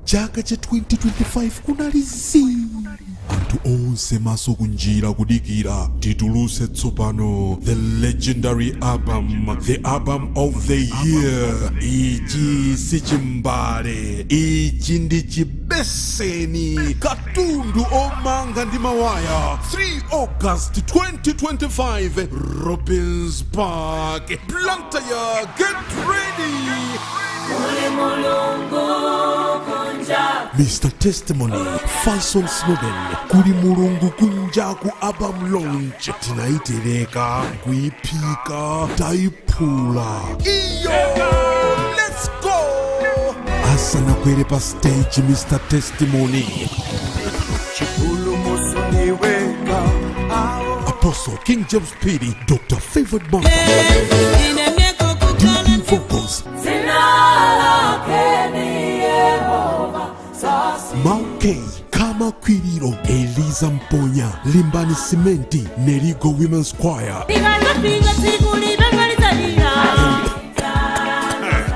Chaka cha 2025 kunali zii, anthu onse maso kunjira kudikira tituluse tsopano the legendary album, the album of the year. Ichi si chimbale, ichi ndi chibeseni, katundu omanga ndi mawaya. 3 August 2025, Robins Park, Blantyre, get ready. Mr Testimony, Faison Snowden, Kuli Mulungu Kunjaku album launch. Tinaitereka, kuiphika, taiphula iyo. Let's go! Asanakwere pa stage, Mr Testimony, Chipulumutso ndiweka. Apostle King James Phiri, Dr Favored Martha, DP Vocals, Mauke Kama Kwiriro, Eliza Mponya, Limbani Simenti, Nerigo Women's Choir,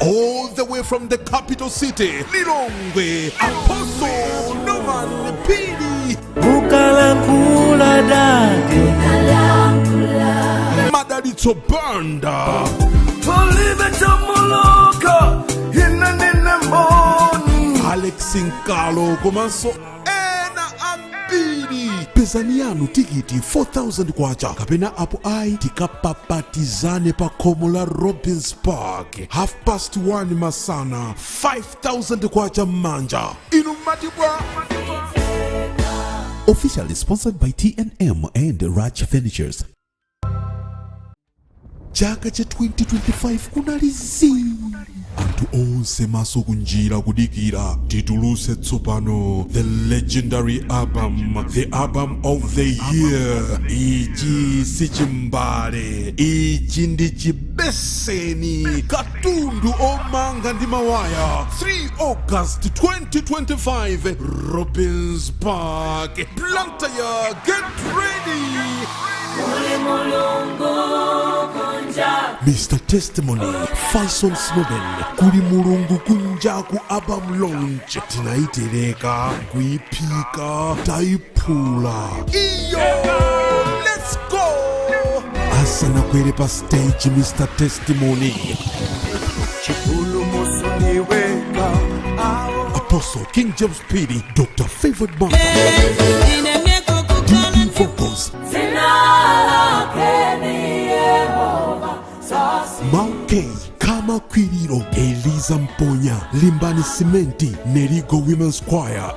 all the way from the capital city, Lilongwe, Apostle Norman Phiri. Mukalankhula dade. Madalitso Banda, Palibe chamuluka ine ndine mboni. Alex Nkalo komanso ena ambiri. Pezani yanu tikiti 4000 kwacha kapena apo ayi tikapapatizane pa khomo la Robins Park 1:30 masana, 5000 kwacha m'manja. Inu matibwa. Officially sponsored by TNM and Raj Furnitures. Chaka cha 2025 kunali zii, anthu onse maso kunjira kudikira tituluse tsopano the legendary album, the album of the year. Ichi si chimbale, ichi ndi chibeseni, katundu omanga ndi mawaya. 3 August 2025, Robins Park, Blantyre, get ready. Mr Testimony, Faison Snowden, Kuli Mulungu Kunjaku album launch. Tinaitereka, kuiphika, taiphula iyo. Let's go! Asanakwere pa stage, Mr Testimony, Chipulumutso ndiweka. Apostle King James Phiri, Dr Favored Martha, DP Vocals, Mauke Kama Kwiriro, Eliza Mponya, Limbani Simenti, Nerigo Women's Choir,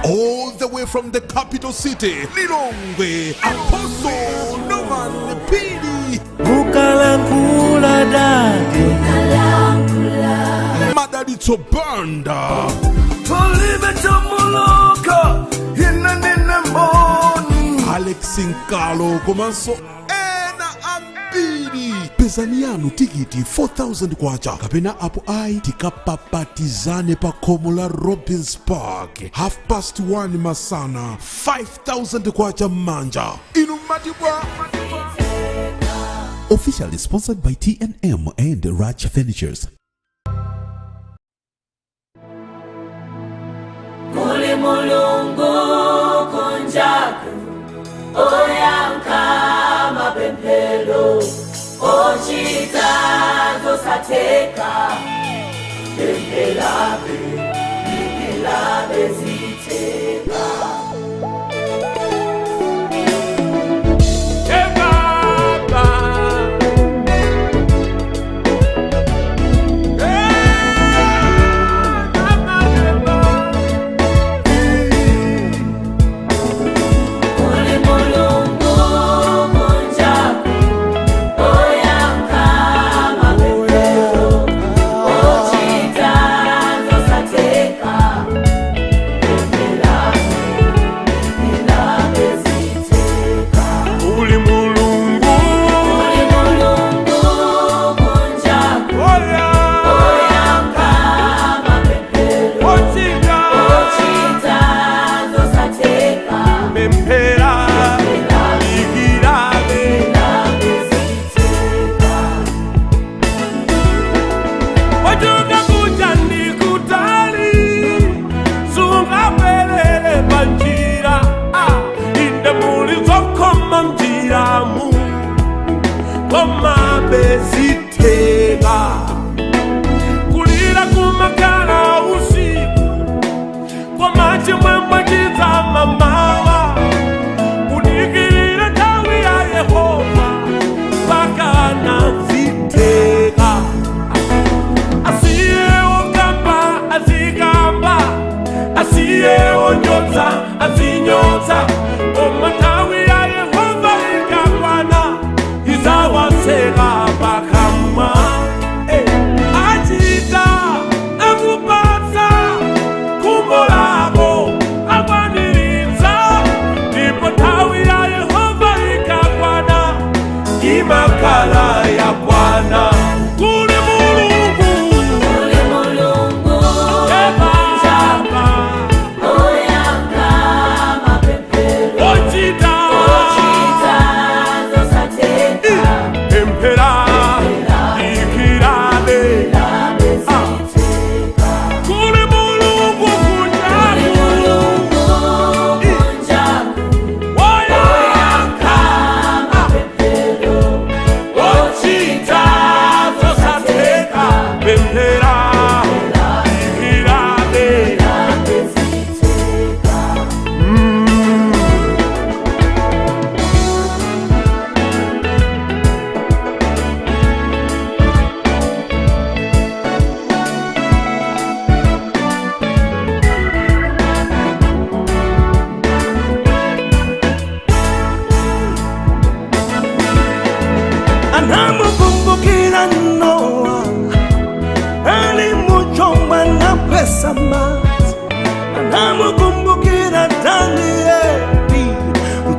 all the way from the capital city, Lilongwe, Apostle Norman Phiri. Mukalankhula dade. Madalitso Banda, Palibe chamuluka ine ndine mboni. Alex Nkalo komanso ena ambiri. Pezani yanu tikiti 4000 kwacha kapena apo ayi tikapapatizane pa khomo la Robins Park 1:30 masana, 5000 kwacha m'manja. Inu matibwa. Officially sponsored by TNM and Raj Furnitures. Kuli Mulungu kunjaku, oyankha mapemphero, ochita zosatheka. Pempherabe, pempherabe, zitheka. Kuli Mulungu kunjaku, oyankha mapemphero, ochita.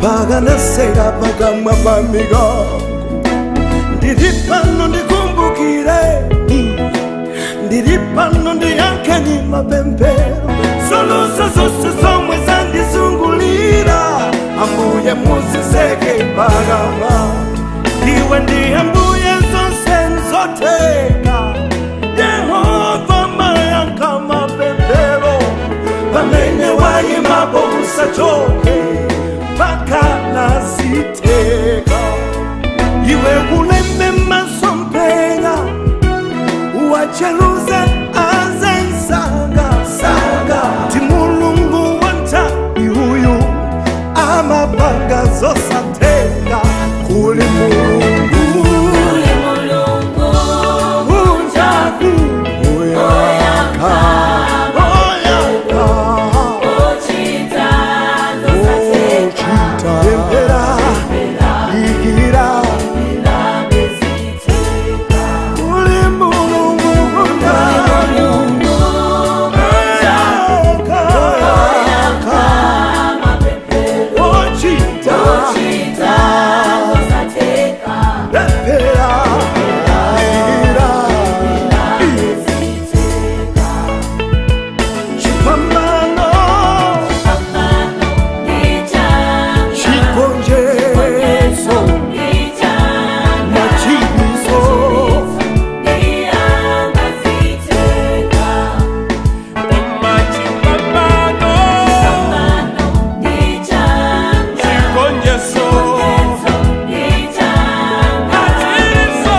Mpaka naseka pakamwa pa mikango. Ndili pano ndikumbukire, ndili pano ndiyankheni mapemphero. Zolusa zonse zomwe zandizungulira, Ambuye muziseke pakamwa. Iwe ndi Ambuye zonse nzoteka. Yehova mayankha mapemphero, pamene wayimapo usachoke mpaka naziteka. Iwe ulembe masomphenya, uwacheruze azensanga sanga. Ti Mulungu wanta iuyu amapanga zosatenga. Kuli Mulungu Kuli Mulungu unjaku oyaka oyaka ochita zosateka. Pemphera ikira Labeziteka. Kuli Mulungu unjaku oyaka oyaka Mapemphero ochita ochita zosateka. Pemphera ikira Labeziteka. Chipambano Pambano ndichanga. chigonjetso Ndichanga. machiso Ndiyangaziteka. Machipambano, Pambano ndichanga. chigonjetso, Ndichanga. machiso.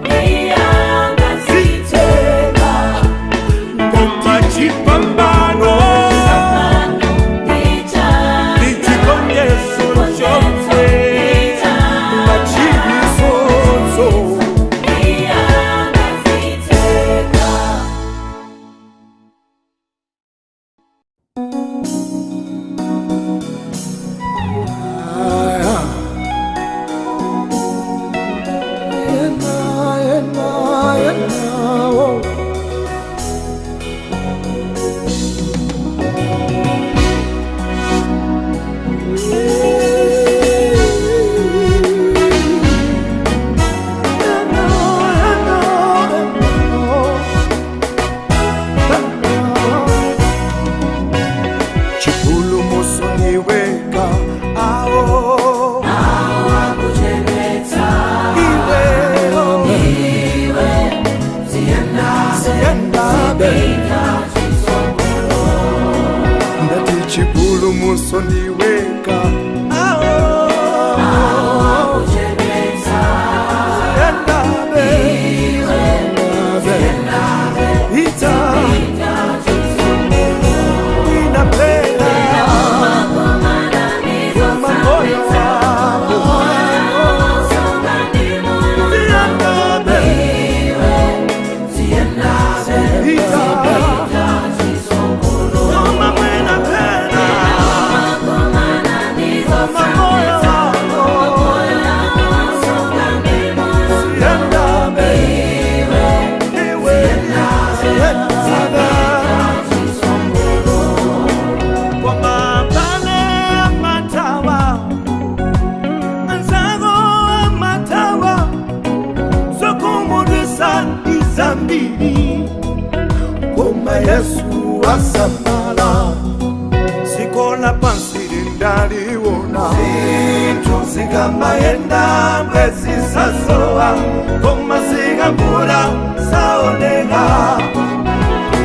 Ndiyangaziteka. Machipambano, Pambano ndichanga. chigonjetso chomwe. machiso Ndiyangaziteka. Chipulumutso niweka awo iwe siendabe ndati chipulumutso niweka awo siendabe ita inapenda mamoyo wako siendabe ita Mama mwena pena mamoyo wako siendabe iwe siendabe kwa mabale amatawa anzago amatawa zokumudwisa izambiri koma Yesu asamala sikola pansi lindaliona zinthu zikamayenda mwezi sasowa koma zikakula saoneka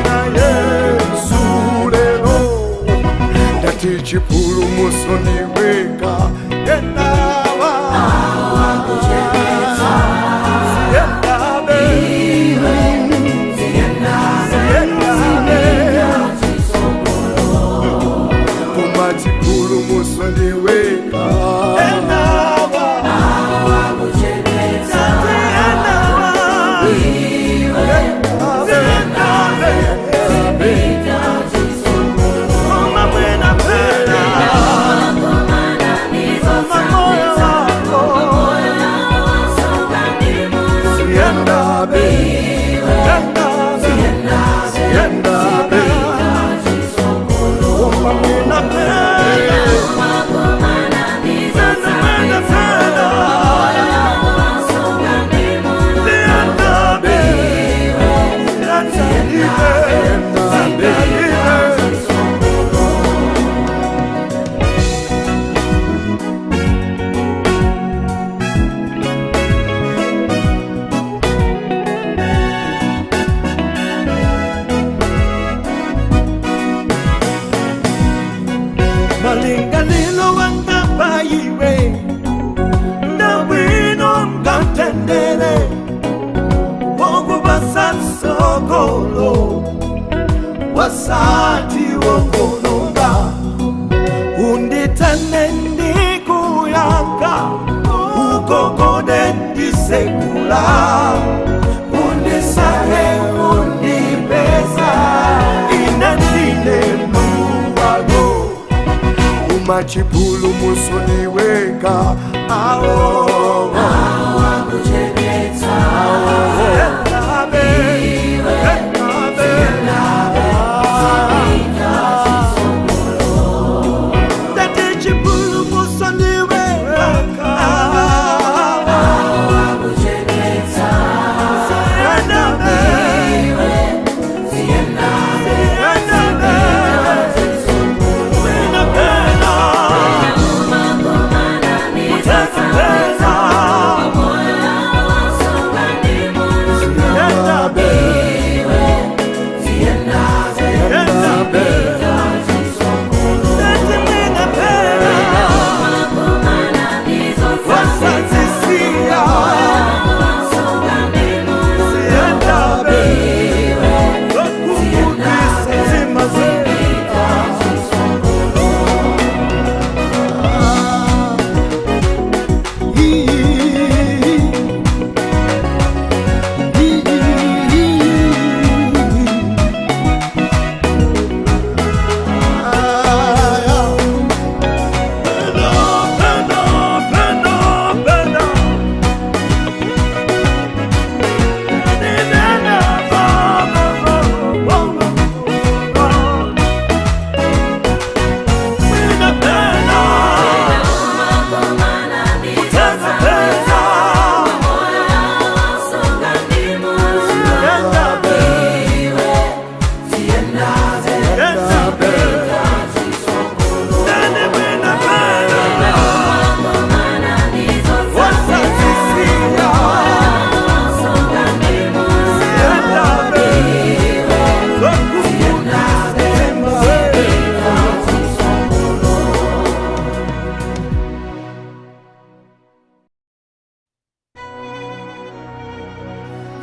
na Yesu lero ndati chipulumutso niweka enawa siendabe siendabe koma chipulumutso niweka enawa ndati enawa siendabe koma mwena pena mamoyo wako siendabe siendabe siendabe koma mwena pena Osati wokulunga unditane ndikuyanka ukokode ndisekula undisale undipeza inandine muwago umachipulumuso niweka awo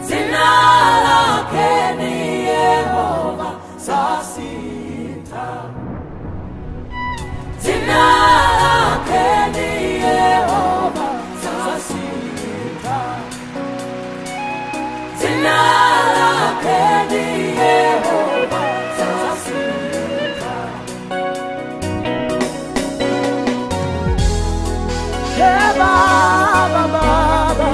Zina lake ni Yehova sasita. Zina lake ni Yehova sasita. Zina lake ni Yehova sasita. Hey, Baba, Baba.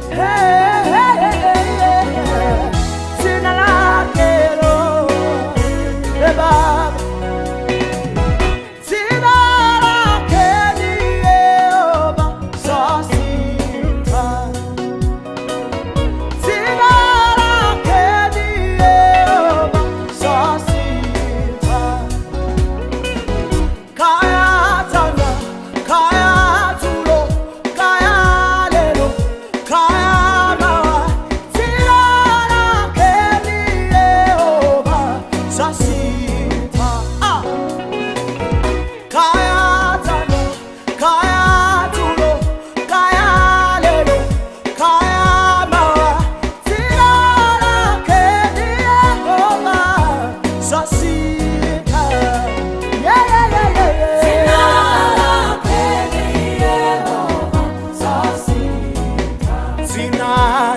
Hey, hey, hey, hey, hey. Zina lake lo. Hey, Baba. Zina lake ni Yehova sasita. Zina lake ni Yehova sasita. Kaya tana, kaya tulo, kaya lelo, kaya mawa. Zina lake ni Yehova sasita. Ah! Kaya tana, kaya tulo, kaya lelo, kaya mawa. Zina lake ni Yehova sasita. Yeah, yeah, yeah, yeah, yeah. Zina lake ni Yehova sasita. Zina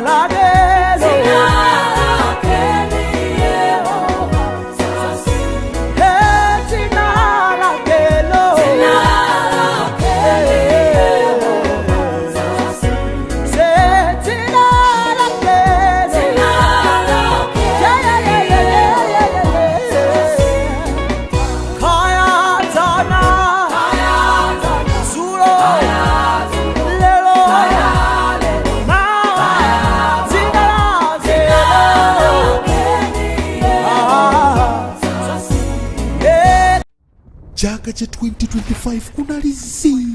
lake lo. Zina lake ni Yehova sasita. Hey, zina lake lo. Zina lake ni Yehova sasita. Say, zina lake lo. Zina lake Yeah, yeah, yeah, yeah, yeah, yeah, yeah. Kaya tana, Kaya tana, sulo, kaya tulo, lelo, kaya lelo, mawa. Zina lake lo. lake ni Yehova Ah, sasita. yeah. Chaka cha 2025 kunali zii.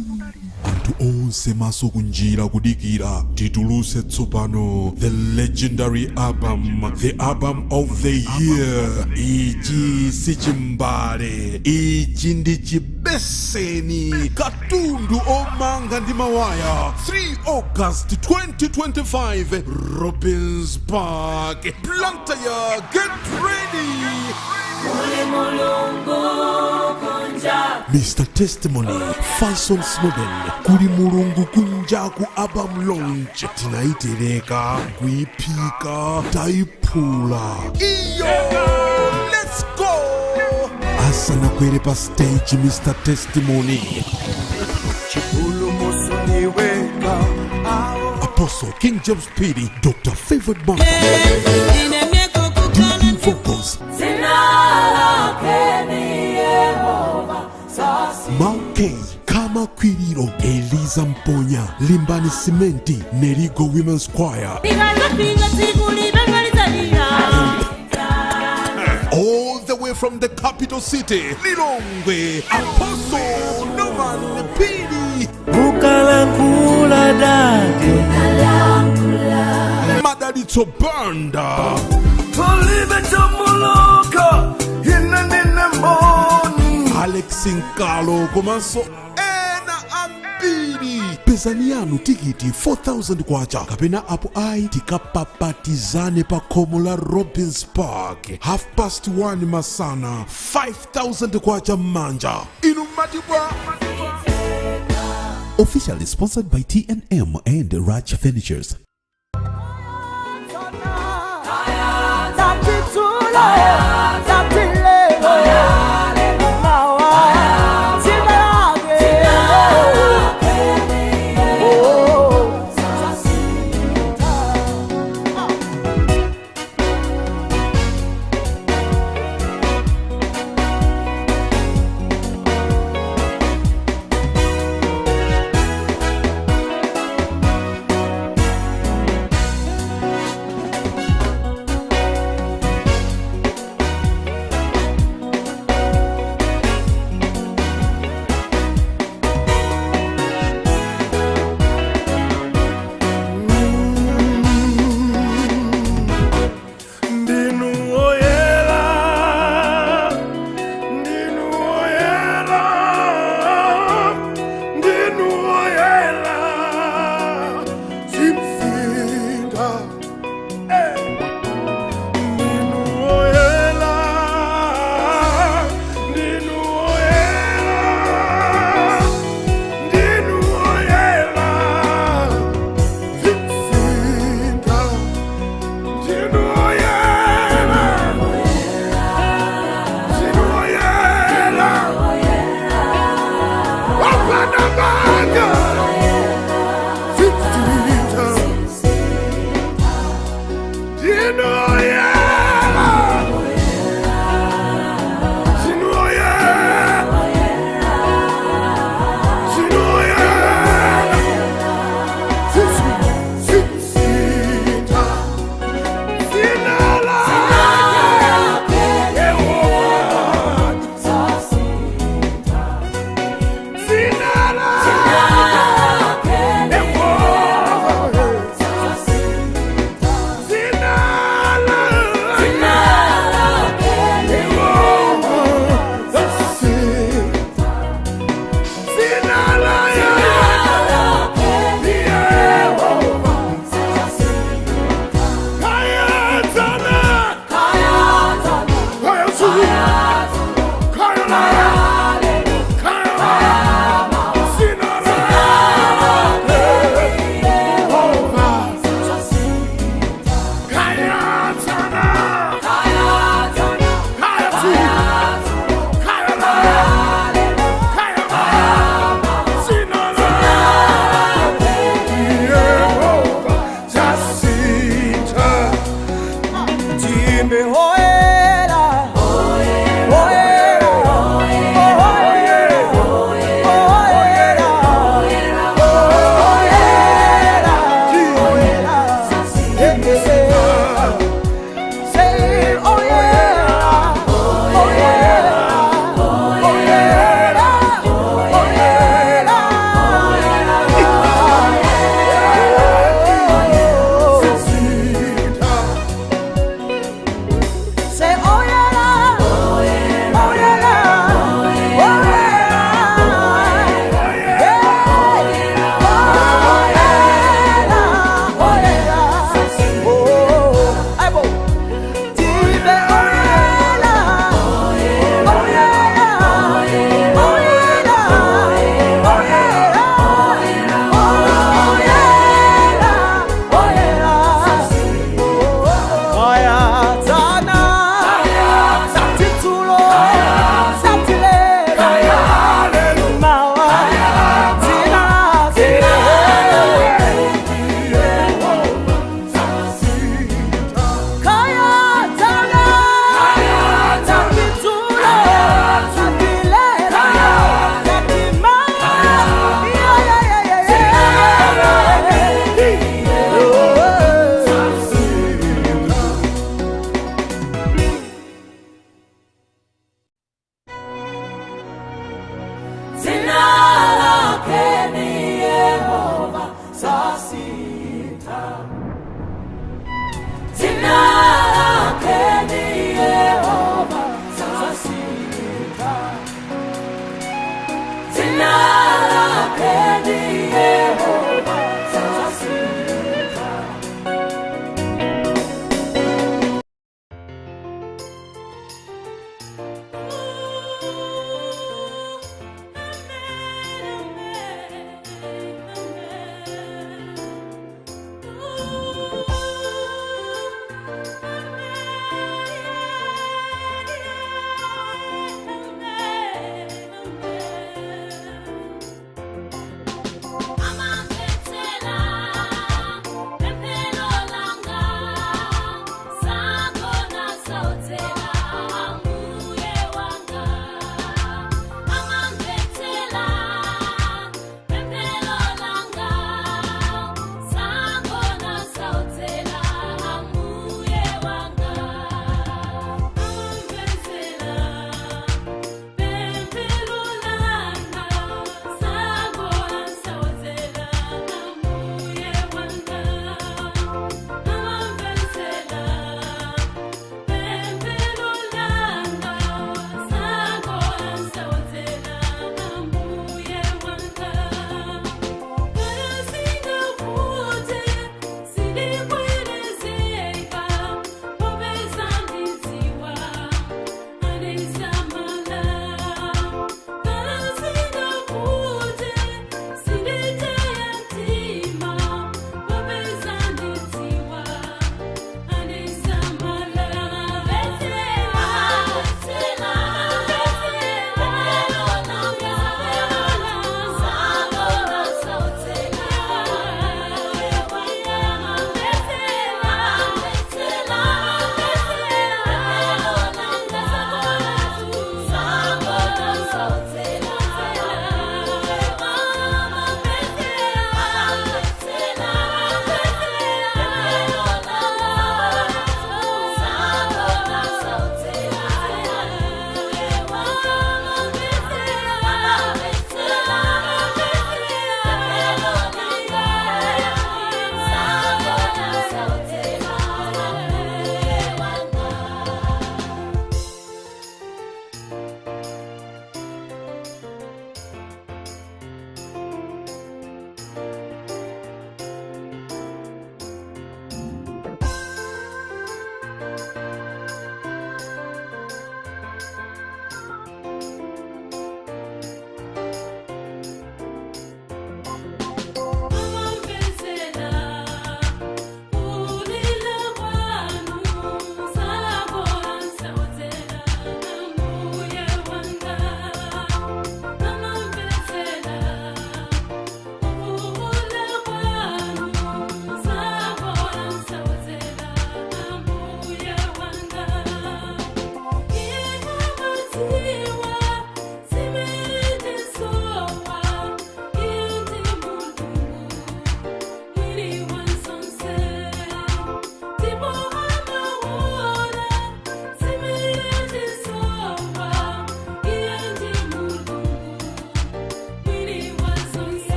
Anthu Anthu onse maso kunjira kudikira tituluse tsopano the legendary album, the album of the year. Ichi si chimbale, ichi ndi chibeseni, katundu omanga ndi mawaya. 3 August 2025, Robins Park, Blantyre. Get ready. Kuli Mulungu kunja. Mr Testimony, Faison Snowden, Kuli Mulungu Kunjaku album launch. Tinaitereka, kuiphika, taiphula iyo. Let's go. Asanakwere pa stage, Mr Testimony, Apostle King James Phiri, Dr Favored Mark, DP Vocals, Zina lake ni Yehova sasi. Maukei Kama Kwiriro, Eliza Mponya, Limbani Simenti, Nerigo Women's Choir, Likazafika tsiku libangalizalira. All the way from the capital city, Lilongwe, Apostle Norman Phiri, Mukalankhula dade. Madalitso Banda, Palibe chamuluka ine ndine mboni. Alex Nkalo komanso ena ambiri. Pezani yanu tikiti 4000 kwacha kapena apo ayi tikapapatizane pa khomo la Robins Park 1:30 masana, 5000 kwacha m'manja. Inu matibwa. Officially sponsored by TNM and Raj Furnitures. Tatitula, tatilelo, mawa, zina lake. Oh.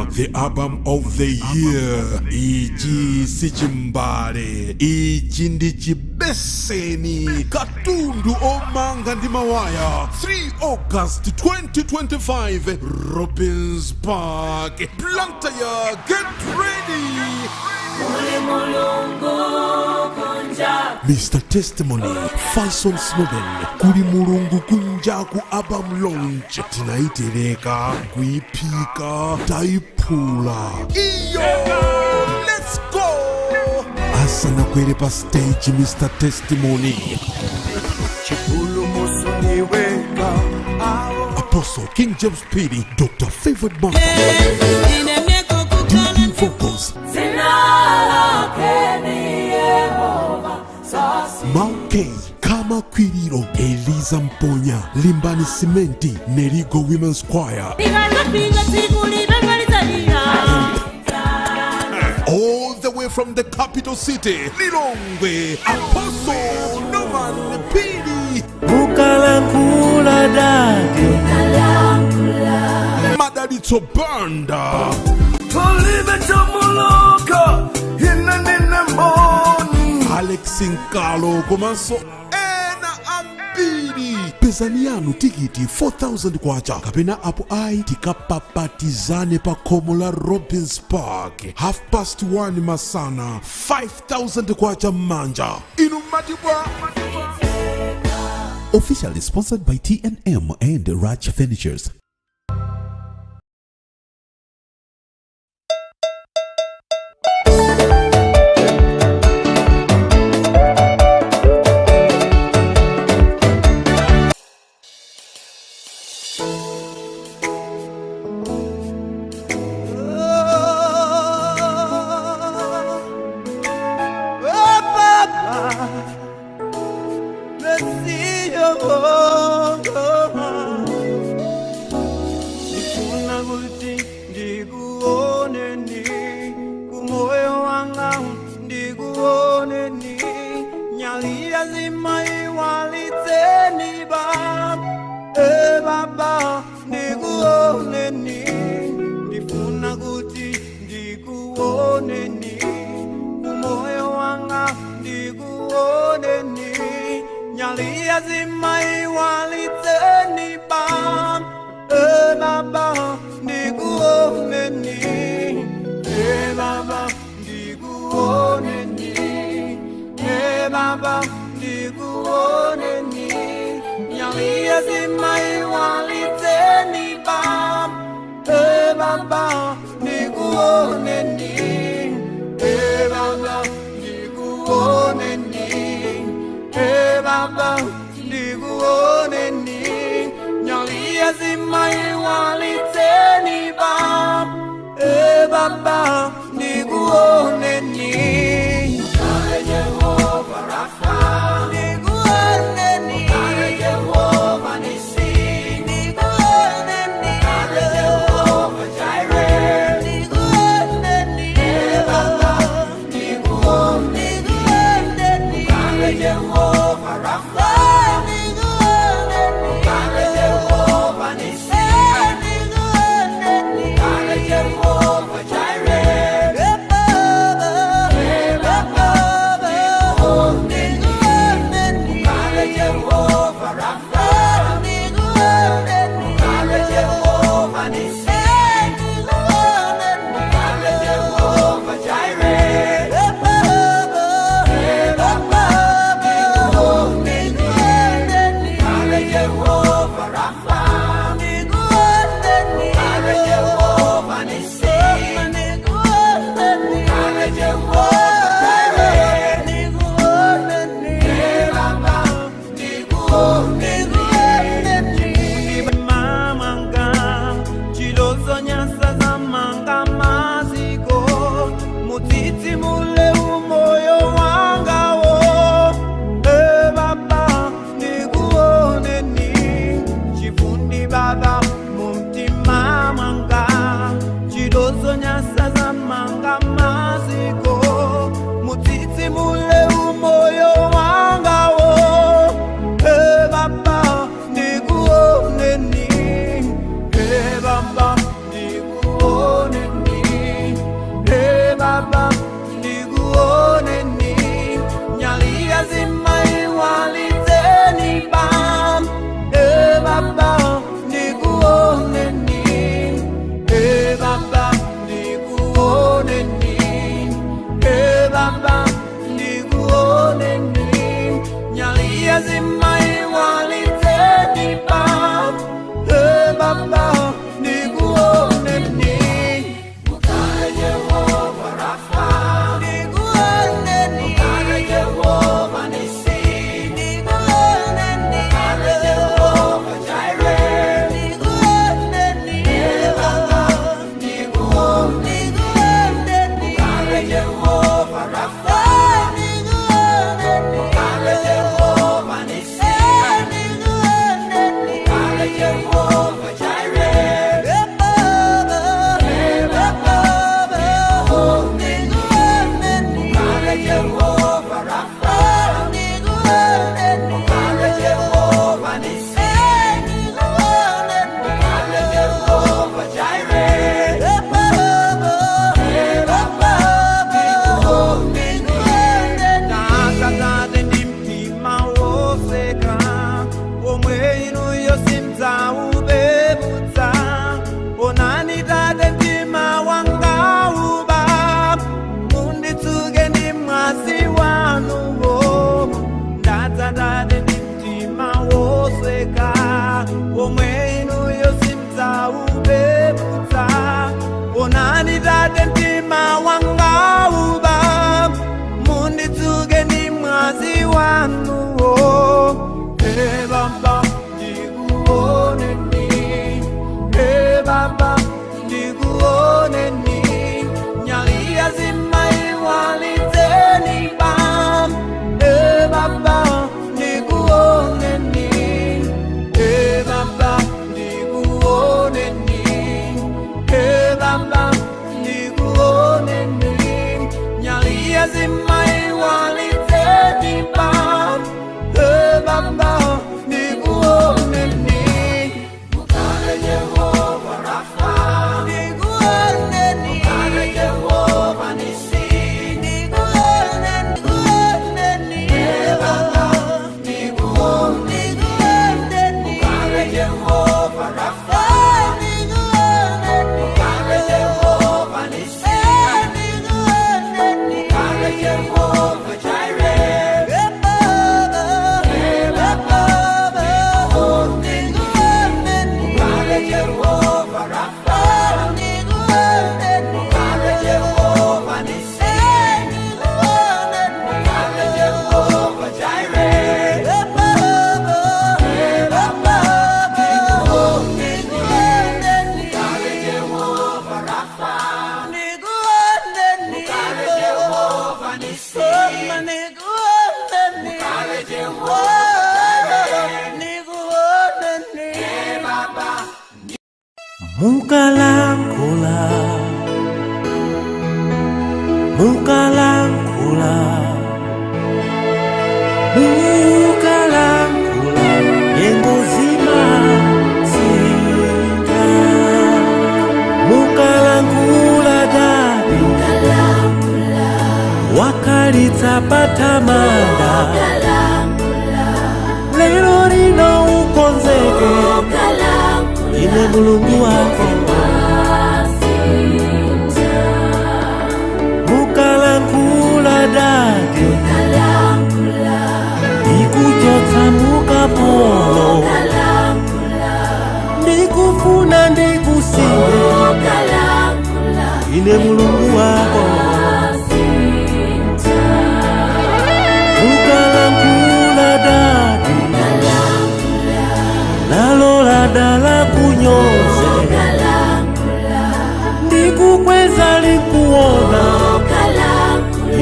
The album of the year. Ichi si chimbale, ichi ndi chibeseni, katundu omanga ndi mawaya. 3 August 2025, Robins Park, Blantyre. Get ready. Kuli Mulungu kunja. Mr Testimony, Faison Snowden, Kuli Mulungu Kunjaku album launch. Tinaitereka, kuiphika, taiphula iyo. Let's go. Asanakwere pa stage, Mr Testimony, Chipulumutso niweka. Apostle King James Phiri, Dr Favored Martha, DP Vocals, Zina lake ni Yehova sasi. Malk Kama Kwiriro, Eliza Mponya, Limbani Simenti, Nerigo Women's Choir, Tikazafika tsiku limangalizalira. All the way from the capital city, Lilongwe, Apostle Norman Phiri. Mukalankhula dade. Madalitso Banda. Palibe chamuluka ine ndine mboni. Alex Nkalo komanso ena ambiri. Pezani yanu tikiti 4000 kwacha kapena apo ayi tikapapatizane pa khomo la Robins Park 1:30 masana, 5000 kwacha m'manja. Inu matibwa. Officially sponsored by TNM and Raj Furnitures. Oh, Papa, Messia, oh, oh. Ndifuna kuti ndikuoneni kumoyo wanga, ndikuoneni nyali yazimaiwalitseni ba e baba, ndikuoneni. Ndifuna kuti ndikuoneni kumoyo wanga, ndikuoneni nyali yazimaiwalitseni ba e baba, ndikuoneni e baba, ndikuoneni e baba, ndikuoneni nyali yazimaiwalitseni ba e baba, ndikuoneni e baba, ndikuoneni e baba, ndikuoneni nyali yazimaiwalitseni ba e baba, ndikuoneni. Jehova Rafa, ndikuoneni. Jehova Nisi, ndikuoneni. Jehova Jireh, ndikuoneni. Baba, ndikuoneni. Jehova Rafa, ndikuoneni. Jehova Nisi, ndikuoneni. Jehova Jireh, Jehova Rafa, Jehova Nisi, Jehova Jireh, Jehova Rafa, Jehova Nisi, Jehova Jireh, Mamanga chilozo nyasa za manga maziko mutiti mule umoyo wangawo e baba, ndikuoneni chifundi baba mumtima mwanga chilozo nyasa za manga maziko mutiti mule umoyo wangawo e baba. Baba, nikuoneni. Mukale Jehova Rafa, nikuoneni. Mukale Jehova Nisi, nikuoneni, nikuoneni. Baba, nikuoneni, nikuoneni. Mukale Jehova Rafa, nikuoneni. Mukale Jehova Nisi, nikuoneni. Mukale Jehova Jireh, Baba, Baba, nikuoneni. Mukale Jehova Rafa, nikuoneni. Mukale Jehova Nisi, nikuoneni. Mukale Jehova Jireh, Baba, Baba, nikuoneni. Mukale Jehova Rafa, nikuoneni. Mukale Jehova Nisi, nikuoneni. Mukale Jehova Jireh, nikuoneni. Baba. Mukalankhula, mukalankhula, mukalankhula, nyengo zimasintha. Mukalankhula dadi, wakalitsa pathamanda, lero lino ukonzeke, ine Mulungu wako. Mukalankhula dadi, ndikuchotsa mukapolo, ndikufuna ndikusinde, ine Mulungu wako. Mukalankhula dadi, lalola dala kunyoze, ndikukweza likuona,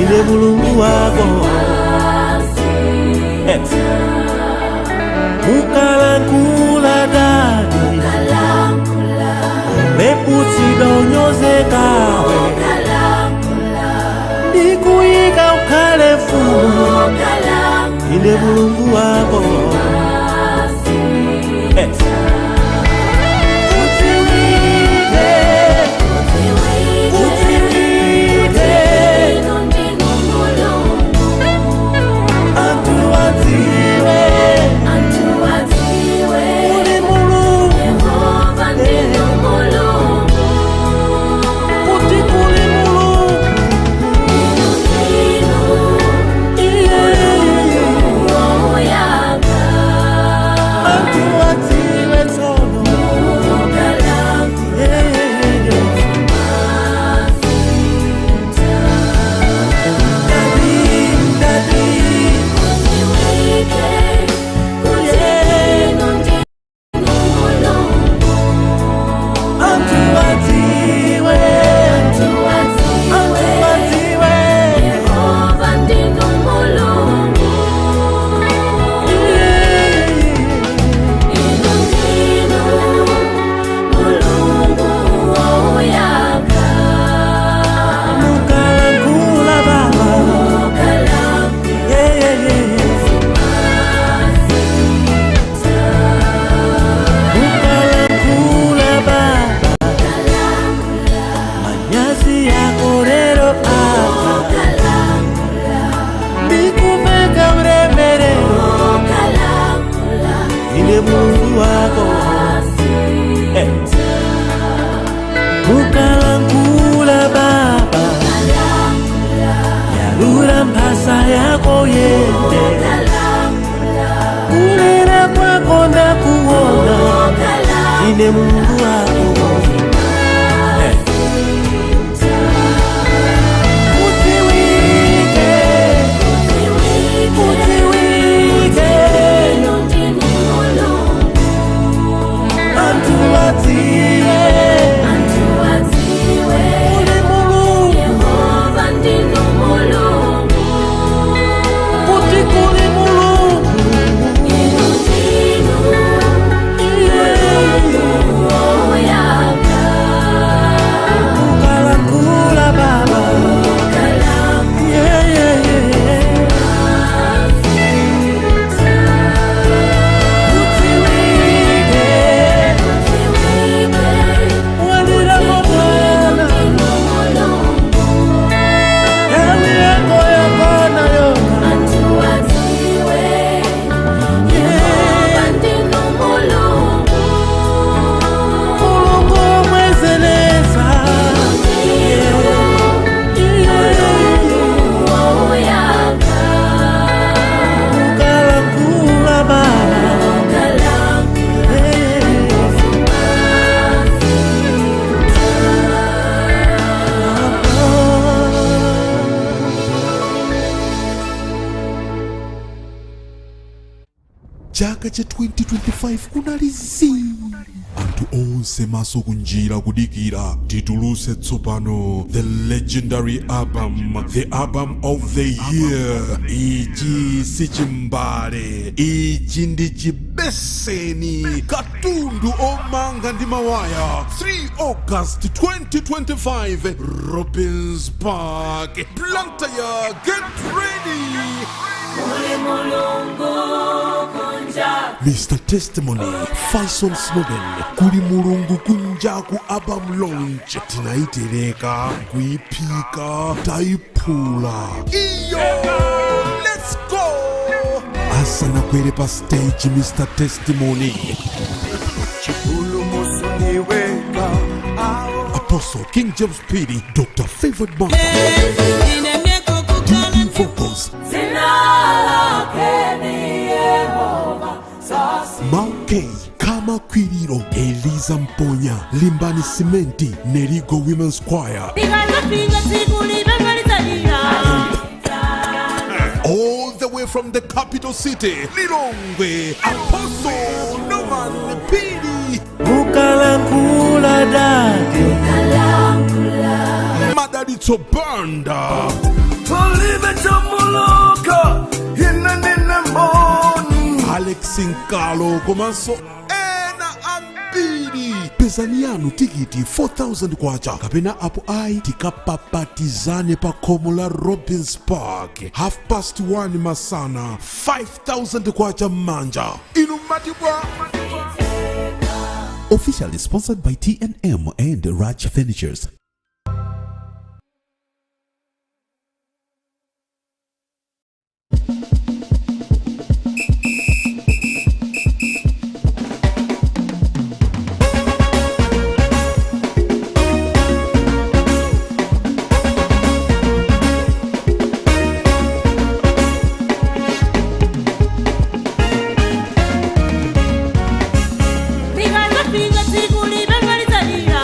ine Mulungu wako. Mukalankhula dadi, meputsidwa unyozekawe, ndikuyika ukhale mfumu, ine Mulungu wako. Udziwike, udziwike, anthu adziwe, uli Mulungu, kuti kuli Mulungu. Iye, anthu adziwe tsono. Yeah, yeah, yeah. Daddy, daddy, anthu adziwe, anthu adziwe. Mukalankhula baba, yeah, yeah, yeah. Mukalankhula baba, manyazi yako lero apa, ndikuveka ulemerero, ine Mulungu wako. Mukalankhula baba, yalula mphasa yako yende, kulera kwako ndakuona, ine Mulungu wako. Udziwike, udziwike, anthu adziwe, uli Mulungu, kuti kuli Mulungu. Iye. Chaka cha 2025 kunali zii, anthu onse maso kunjira kudikira tituluse tsopano the legendary album, the album of the year. Ichi si chimbale, ichi ndi chibeseni, katundu omanga ndi mawaya. 3 August 2025, Robins Park, Blantyre. Get ready. Kuli Mulungu kunja. Mr Testimony, Faison Snowden, Kuli Mulungu Kunjaku album launch. Tinaitereka, kuiphika, taiphula iyo. Let's go. Asanakwere pa stage, Mr Testimony, Chipulumutso ndiweka. Apostle King James Phiri, Dr Favored Martha, DP Vocals, Zina lake ni Yehova sasi. Malk Kama Kwiriro, Eliza Mponya, Limbani Simenti, Nerigo Women's Choir, Likadzafika tsiku lipenga lidzalira. All the way from the capital city, Lilongwe, Apostle Norman Phiri, Mukalankhula dade. Madalitso Banda, Palibe chamuluka ine ndine mboni. Alex Nkalo, komanso ena ambiri. Pezani yanu tikiti 4000 kwacha kapena apo ayi tikapapatizane pa khomo la Robins Park 1:30 masana, 5000 kwacha m'manja. Inu matibwa. Officially sponsored by TNM and Raj Furnitures. Likadzafika tsiku lipenga lidzalira.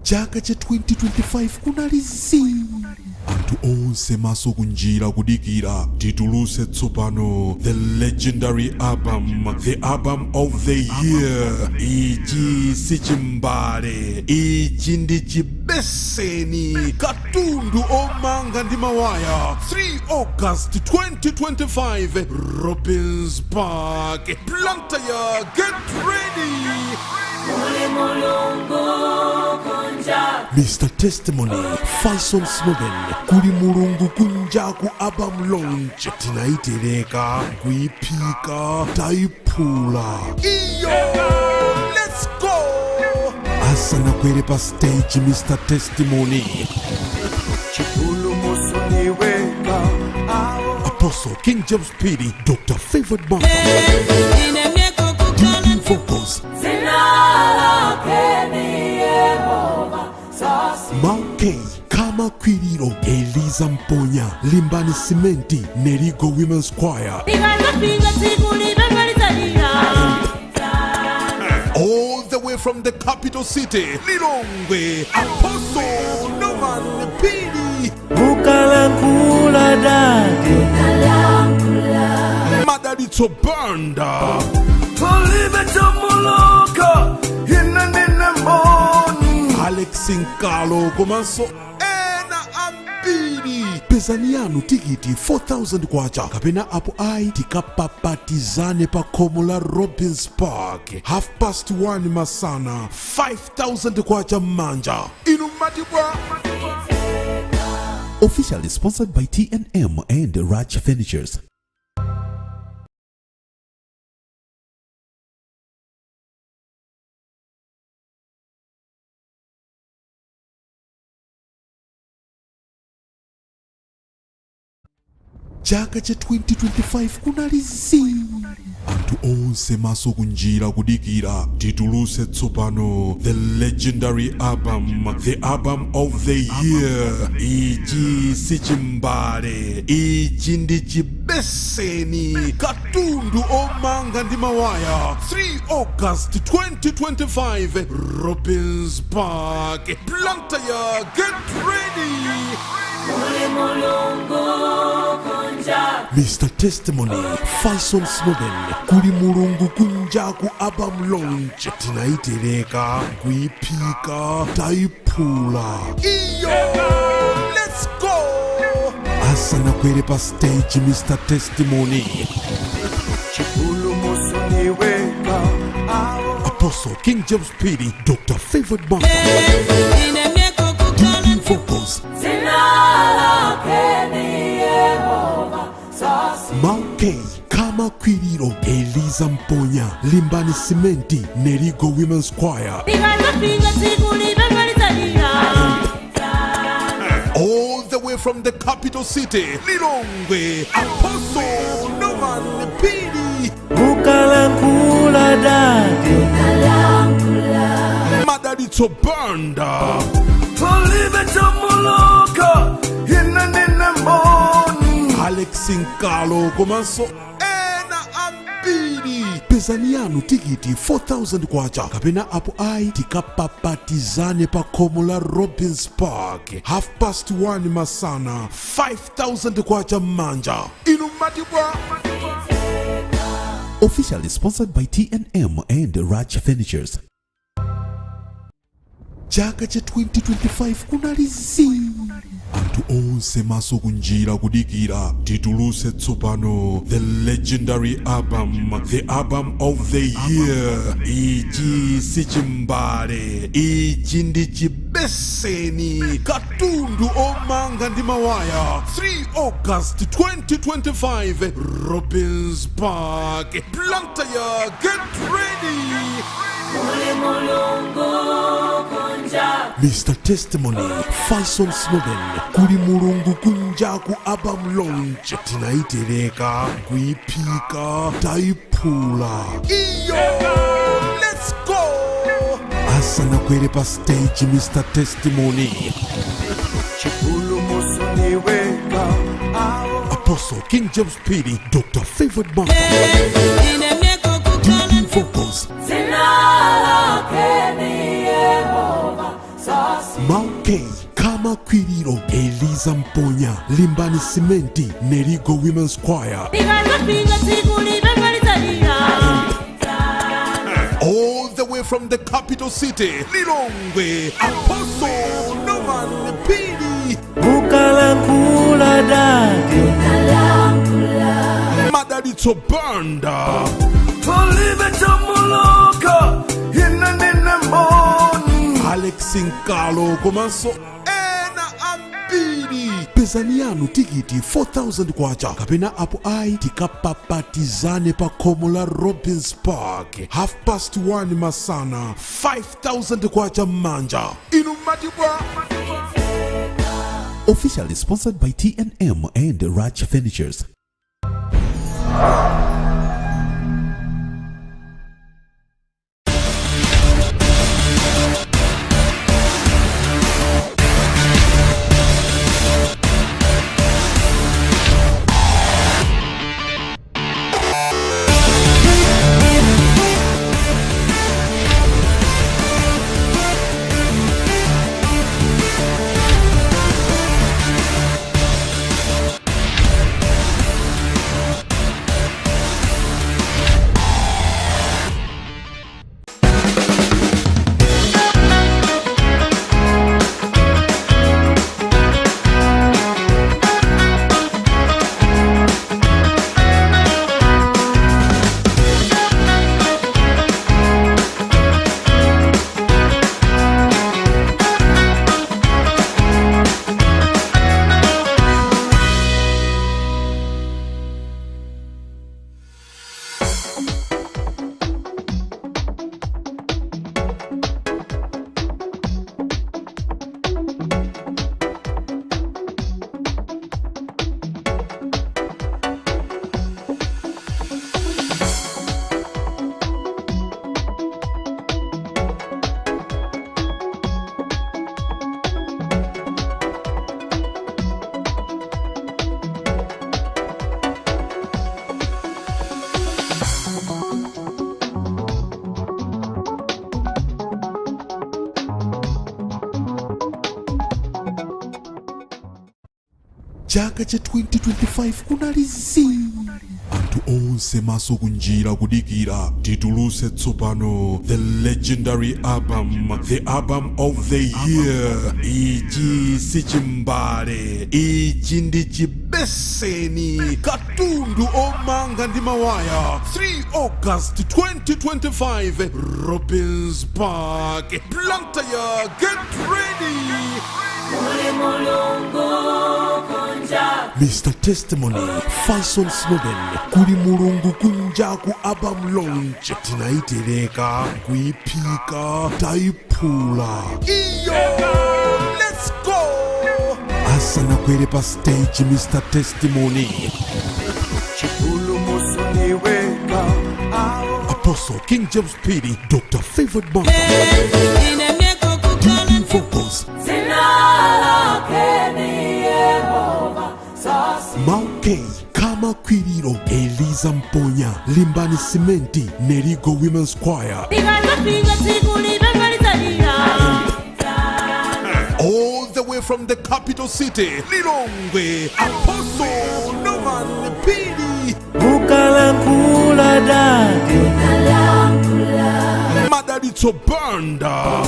Chaka cha 2025 kunali zii, anthu onse maso kunjira kudikira tituluse tsopano the legendary album, the album of the year. Ichi si chimbale, ichi ndi chibeseni, katundu omanga ndi mawaya. 3 August 2025, Robins Park, Blantyre. Get ready. Kuli Mulungu kunja. Mr Testimony, Faison Snowden, Kuli Mulungu Kunjaku album launch. Tinaitereka, kuiphika, taiphula iyo. Let's go. Asanakwere pa stage, Mr Testimony, Chipulumutso niweka. Apostle King James Phiri, Dr Favored Martha, DP Vocals, Zina lake ni Yehova sasi. Malk Kama Kwiriro, Eliza Mponya, Limbani Simenti, Nerigo Women's Choir, Tikazafika tsiku limemalizalira. All the way from the capital city, Lilongwe, Apostle Norman Phiri, Mukalankhula dadi. Madalitso Banda, Palibe chamuluka ine ndine mboni. Alex Nkalo komanso ena ambiri. Pezani yanu tikiti 4000 kwacha kapena apo ayi tikapapatizane pa khomo la Robins Park 1:30 masana, 5000 kwacha m'manja. Inu matibwa. Officially sponsored by TNM and Raj Furnitures. Chaka cha 2025 kunali zii, anthu onse maso kunjira kudikira tituluse tsopano the legendary album, the album of the year. Ichi si chimbale, ichi ndi chibeseni, katundu omanga ndi mawaya. 3 August 2025, Robins Park, Blantyre. Get ready. Kuli Mulungu kunja. Mr Testimony, Faison Snowden, Kuli Mulungu Kunjaku album launch. Tinaitereka, kuiphika, taiphula iyo. Let's go. Asanakwere pa stage, Mr Testimony, Chipulumutso niweka. Apostle King James Phiri, Dr Favored Martha, DP Vocals, Zina lake ni Yehova sasi. Malk Kama Kwiriro, Eliza Mponya, Limbani Simenti, Nerigo Women's Choir, Tikazafika tsiku limemalizalira. All the way from the capital city, Lilongwe, Apostle Norman Phiri, Mukalankhula dadi. Madalitso Banda, Palibe chamuluka ine ndine mboni. Alex Nkalo komanso ena ambiri. Pezani yanu tikiti 4000 kwacha kapena apo ayi tikapapatizane pa khomo la Robins Park 1:30 masana, 5000 kwacha m'manja. Inu matibwa. Officially sponsored by TNM and Raj Furnitures. Chaka cha 2025 kunali zii, anthu onse maso kunjira kudikira tituluse tsopano the legendary album, the album of the year. Ichi si chimbale, ichi ndi chibeseni, katundu omanga ndi mawaya. 3 August 2025, Robins Park, Blantyre. Get ready. Kuli Mulungu kunja. Mr Testimony, Faison Snowden, Kuli Mulungu Kunjaku album launch. Tinaitereka, kuiphika, taiphula iyo. Let's go. Asanakwere pa stage, Mr Testimony, Chipulumutso niweka. Apostle King James Phiri, Dr Favored Martha, DP Vocals, Zina lake ni Yehova sasi. K, Kama Kwiriro, Eliza Mponya, Limbani Simenti, Nerigo Women's Choir. Likazafika tsiku limangalizalira. All the way from the capital city, Lilongwe, Apostle Norman Pili. Mukalankhula dadi. Madalitso Banda. Palibe chamuluka ine ndine mboni. Alex Nkalo komanso ena ambiri. Pezani yanu tikiti 4000 kwacha kapena apo ayi tikapapatizane pa khomo la Robins Park 1:30 masana, 5000 kwacha m'manja. Inu matibwa. Officially sponsored by TNM and Raj Furnitures. Chaka cha 2025 kunali zii, anthu onse maso kunjira kudikira tituluse tsopano the legendary album, the album of the year. Ichi si chimbale, ichi ndi chibeseni, katundu omanga ndi mawaya. 3 August 2025, Robins Park, Blantyre. Get ready. Muli Mulungu kunja. Mr Testimony, Faison Snowden, Kuli Mulungu Kunjaku album launch. Tinaitereka, kuiphika, taiphula iyo. Let's go. Asanakwere pa stage, Mr Testimony, Chipulumutso niweka. Apostle King James Pili, Dr Favored Mark, DP Vocals, Dzina lake ni Yehova sasi. Maukei, Kama Kwiriro, Eliza Mponya, Limbani Simenti, Nerigo Women's Choir. Likazafika tsiku limangalizalira. All the way from the capital city, Lilongwe, Apostle Norman Pili. Mukalankhula dadi. Madalitso Banda.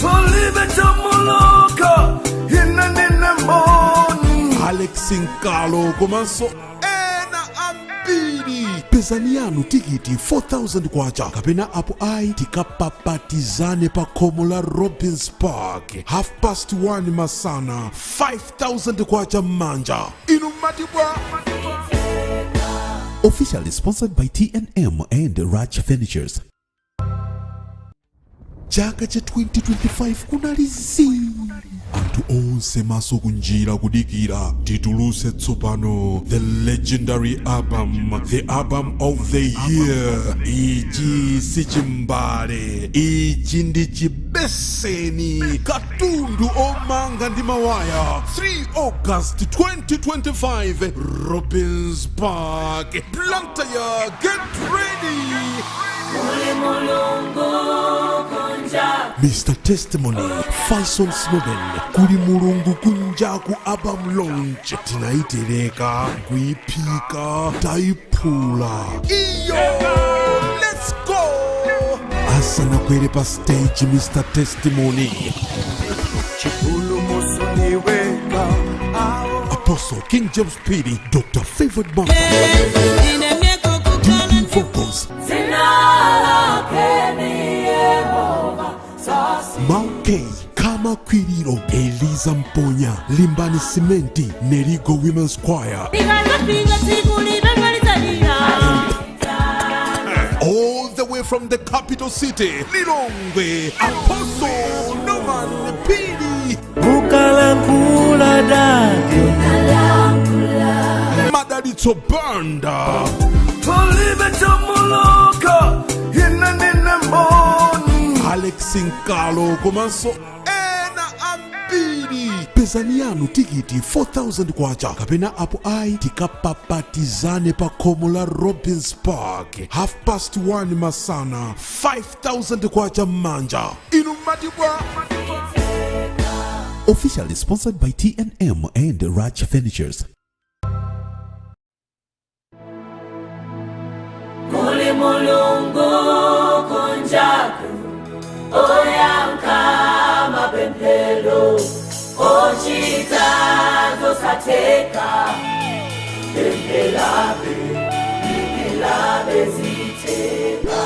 Palibe chamuluka ine ndine mboni. Alex Nkalo komanso ena ambiri. Pezani yanu tikiti 4000 kwacha kapena apo ayi tikapapatizane pa khomo la Robins Park 1:30 masana, 5000 kwacha m'manja. Inu matibwa. Officially sponsored by TNM and Raj Furnitures. Chaka cha 2025 kunali zii, anthu onse maso kunjira kudikira tituluse tsopano the legendary album, the album of the year. Ichi si chimbale, ichi ndi chibeseni, katundu omanga ndi mawaya. 3 August 2025, Robins Park, Blantyre. Get ready. Muli Mulungu kunja. Mr Testimony, Faison Snowden. Kuli Mulungu Kunjaku album launch. Tinaitereka, kuiphika, taiphula. Iyo, let's go! Asanakwere pa stage Mr. Testimony. Apostle King James Phiri, Dr. Favored Mark, DP Vocals, Zina lake ni Yehova Mau K, Kama Kwiriro, Eliza Mponya, Limbani Simenti, Nerigo Women's Choir, Likazafika tsiku libangalizalira. All the way from the capital city, Lilongwe, Apostle Norman Phiri, Mukalankhula dadi. Madalitso Banda, Palibe chamuluka ine ndine mboni. Alex Nkalo komanso ena ambiri. Pezani yanu tikiti 4000 kwacha kapena apo ayi tikapapatizane pa khomo la Robins Park 1:30 masana, 5000 kwacha m'manja. Inu matibwa. Officially sponsored by TNM and Raj Furnitures. Kuli Mulungu kunjaku oyankha mapemphero ochita zosatheka pempherabe pempherabe zitheka.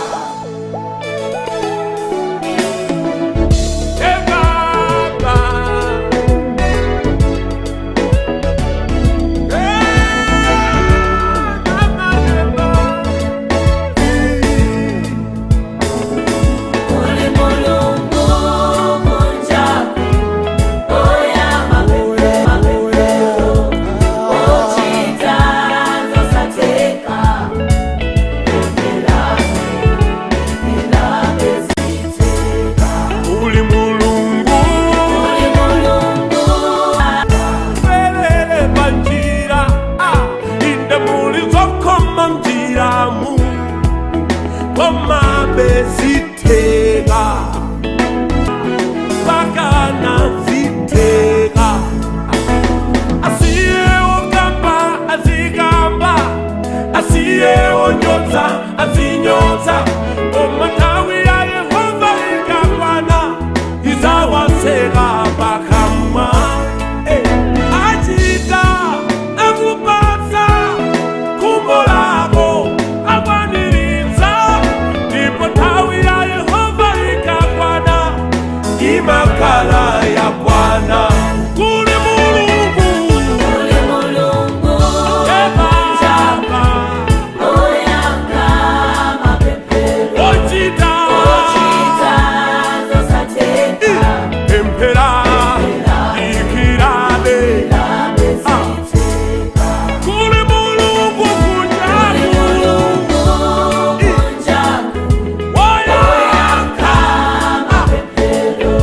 Kuli Mulungu kunjaku oyankha mapemphero ochita zosatheka pempherabe pempherabe zitheka. Uli Mulungu. Kuli Mulungu Pelele panjira, ah, inde muli zokoma mjiramu koma bezitheka pakana zitheka asiye okamba azikamba asiye onyotsa azinyotsa koma nthawi ya Yehova ikakwana izawaseka pakamwa. Eh, achita akupatsa khumbo lako akwaniritsa ndipo nthawi ya Yehova ikakwana imakhala yakwana. Kuli Mulungu. Kuli Mulungu Ebaba. oyankha mapemphero Ochita. ochita zosatheka Pemphera ikirabe. zitheka. Kuli Mulungu kunjaku. Mulungu kunjaku Oyankha mapemphero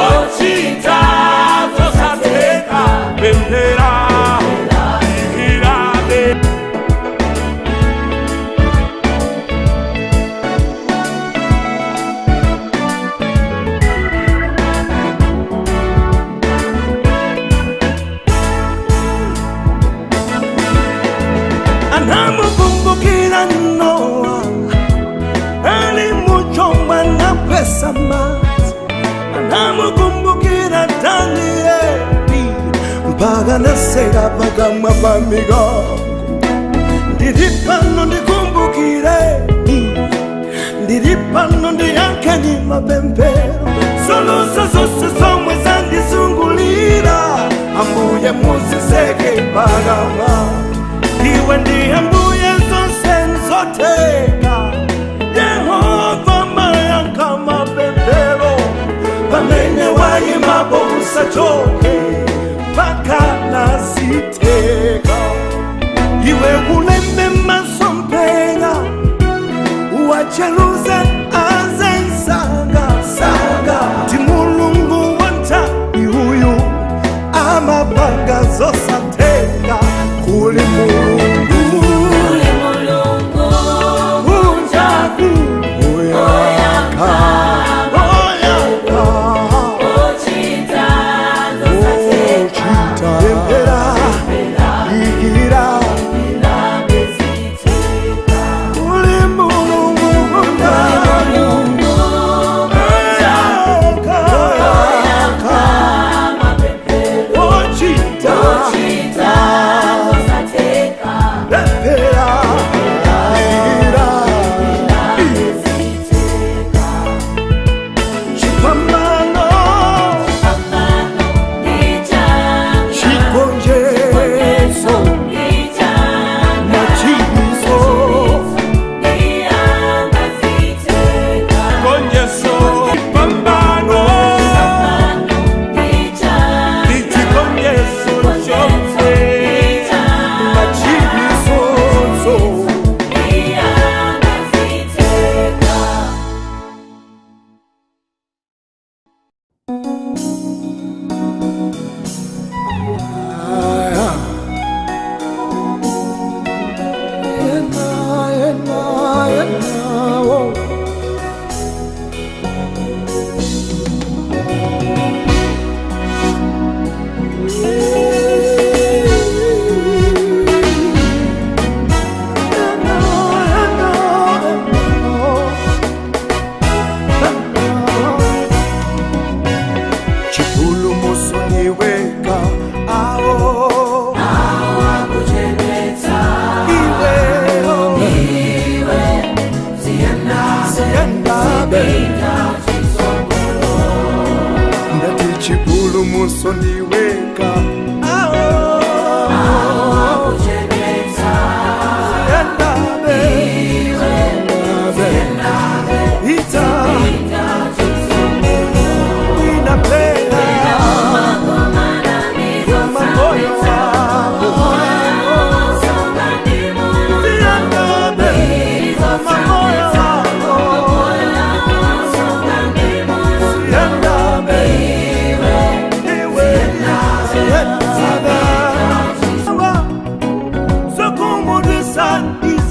ochita zosatheka pemphera ikirabe. Anamukumbukira Noa ali muchomba na pesa mazi, anamukumbukira Danieli mpaka naseka pakamwa pa mikango. Ndili pano ndikumbukireni, ndili pano ndiyankheni mapemphero, zolusa zonse zomwe zandizungulira, Ambuye muziseke pakamwa. Iwe ndiye Mbuye zonse nzoteka, Yehova mayankha mapemphero, pamene wayimapo usachoke mpaka nazitheka. Iwe ulembe masomphenya uwacheluze azensanga sanga ti Mulungu wanthawi uyu amapanga zosatheka. Kuli Mulungu. Kuli Mulungu kunja. chipulumutso ndiweka.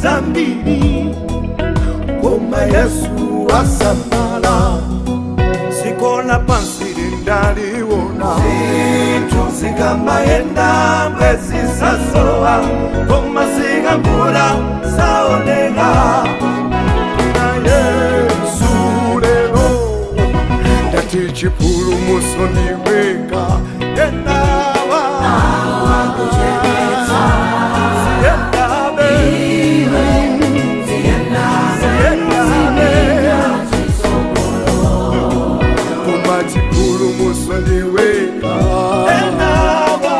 Zambiri koma Yesu asamala sikola pansi lindaliwona zinthu zikamayenda mwezi sasowa koma zikakula saoneka na Yesu lero ndati chipulumutso ndiweka enawa Musoliweka enawa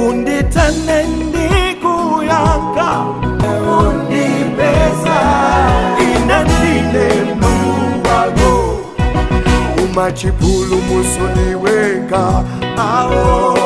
Unditane ndikuyanka undipesa inandine mnuwago umachipulumutso ndiweka awo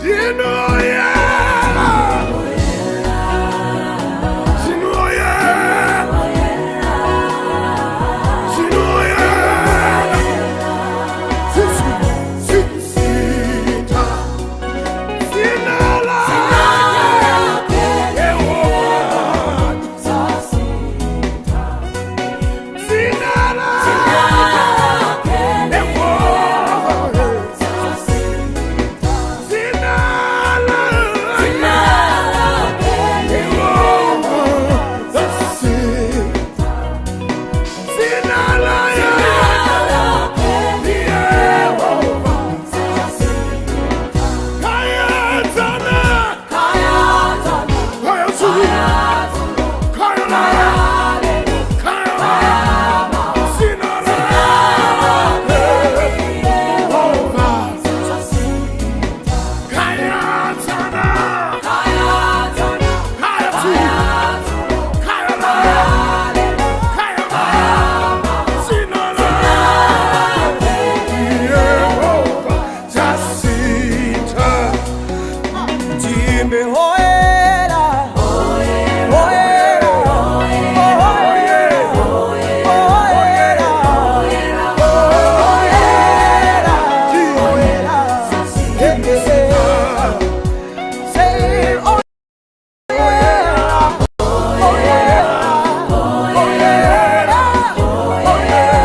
Ndinoyera. Ndinoyera. Ndinoyera. Sisita. Sinala. Yehova. Sinala. Yehova. Sinala. Yehova. Sinala. Yehova. Kayatana. Kayatana. Timbe hoera, hoera, hoera, hoera, hoera, hoera. Say oh yeah, oh yeah, oh yeah, oh yeah.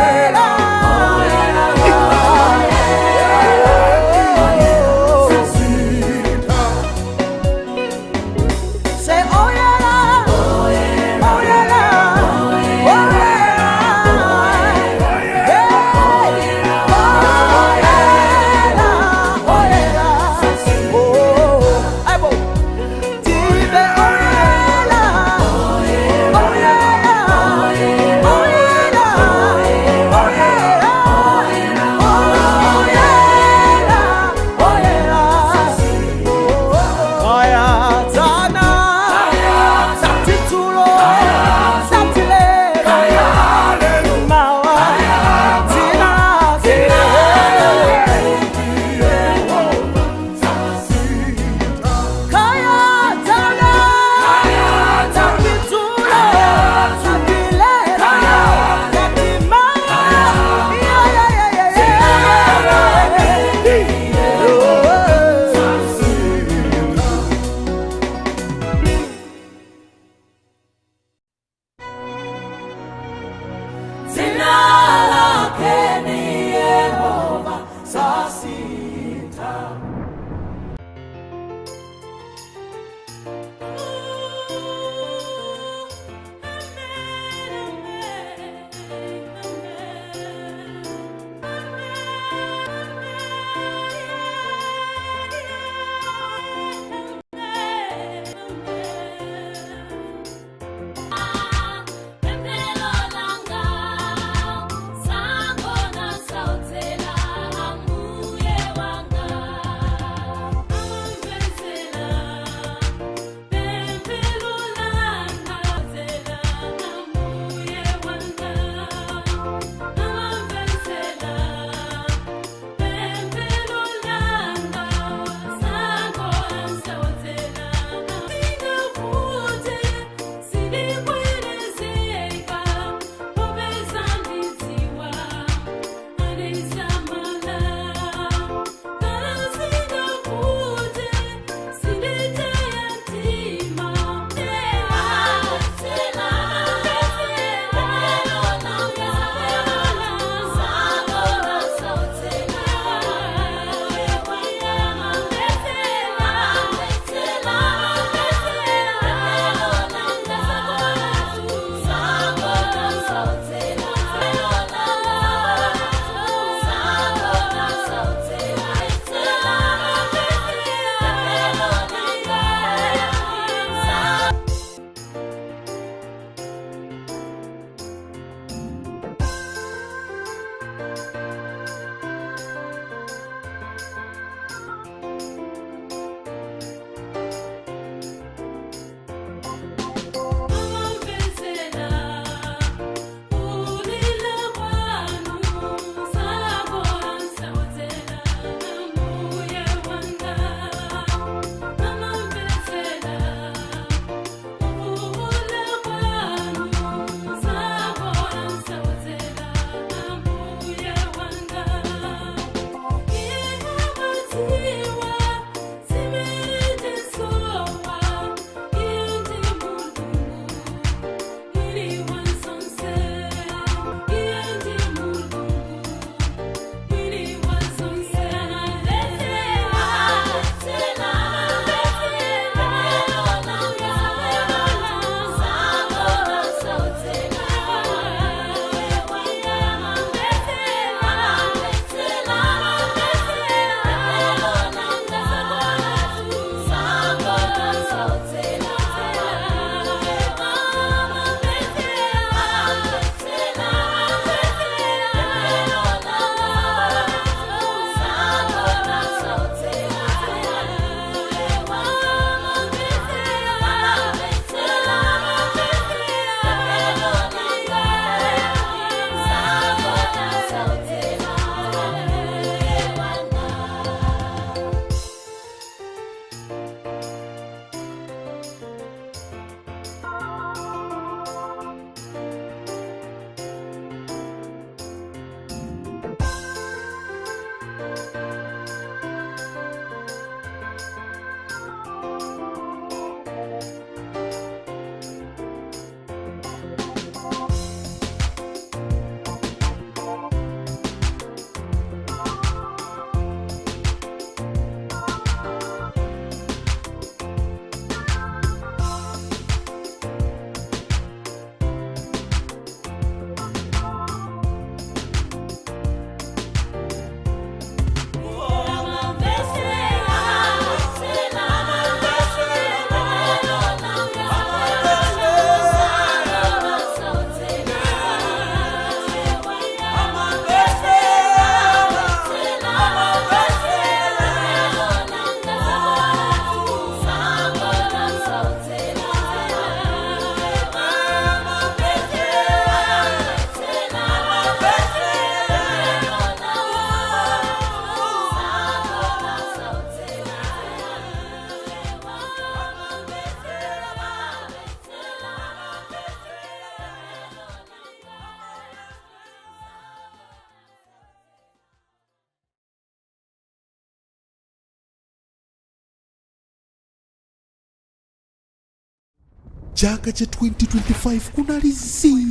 Chaka cha 2025 kunali zii,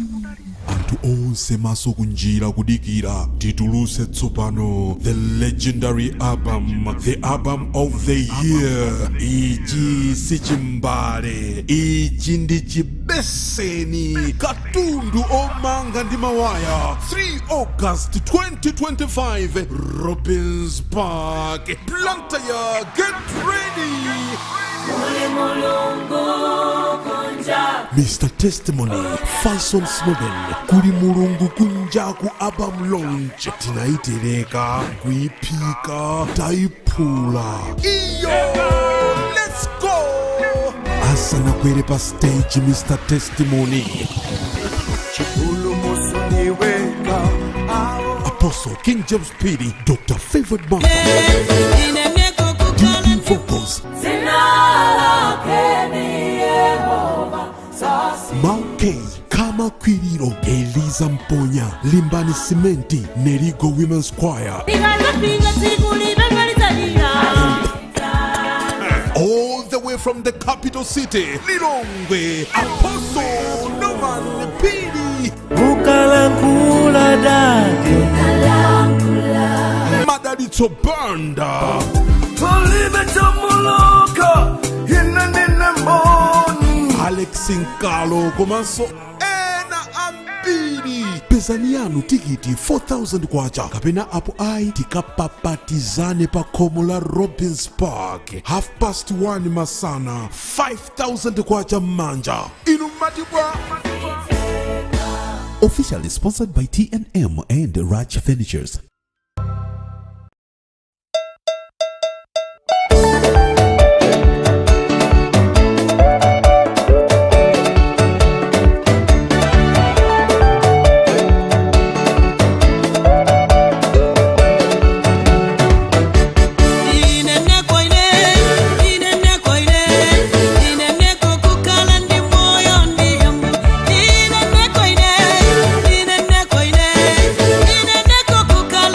anthu onse maso kunjira kudikira tituluse tsopano the legendary album, the album of the year. Ichi si chimbale, ichi ndi chibeseni, katundu omanga ndi mawaya. 3 August 2025, Robins Park, Blantyre. Get ready. Muli Mulungu kunja. Mr Testimony, Faison Snowden, Kuli Mulungu Kunjaku album launch. Tinaitereka, kuiphika, taiphula iyo. Let's go. Asanakwere pa stage, Mr Testimony, Chipulumutso ndiweka. Apostle King James Phiri, Dr Favored Martha, DP Vocals, Zina lake ni Yehova. Malk Kama Kwiriro, Eliza Mponya, Limbani Simenti, Nerigo Women's Choir, Likadzafika tsiku lipenga lidzalira. All the way from the capital city, Lilongwe, Apostle Norman Phiri, Mukalankhula dade. Madalitso Banda, Palibe chamuluka ine ndine mboni. Alex Nkalo komanso ena ambiri. Pezani yanu tikiti 4000 kwacha kapena apo ayi tikapapatizane pa khomo la Robins Park 1:30 masana, 5000 kwacha m'manja. Inu matibwa. Officially sponsored by TNM and Raj Furnitures. Ineneko kukhala ndi moyo ndiyambo. Ineneko ine, ineneko ine, ineneko kukhala.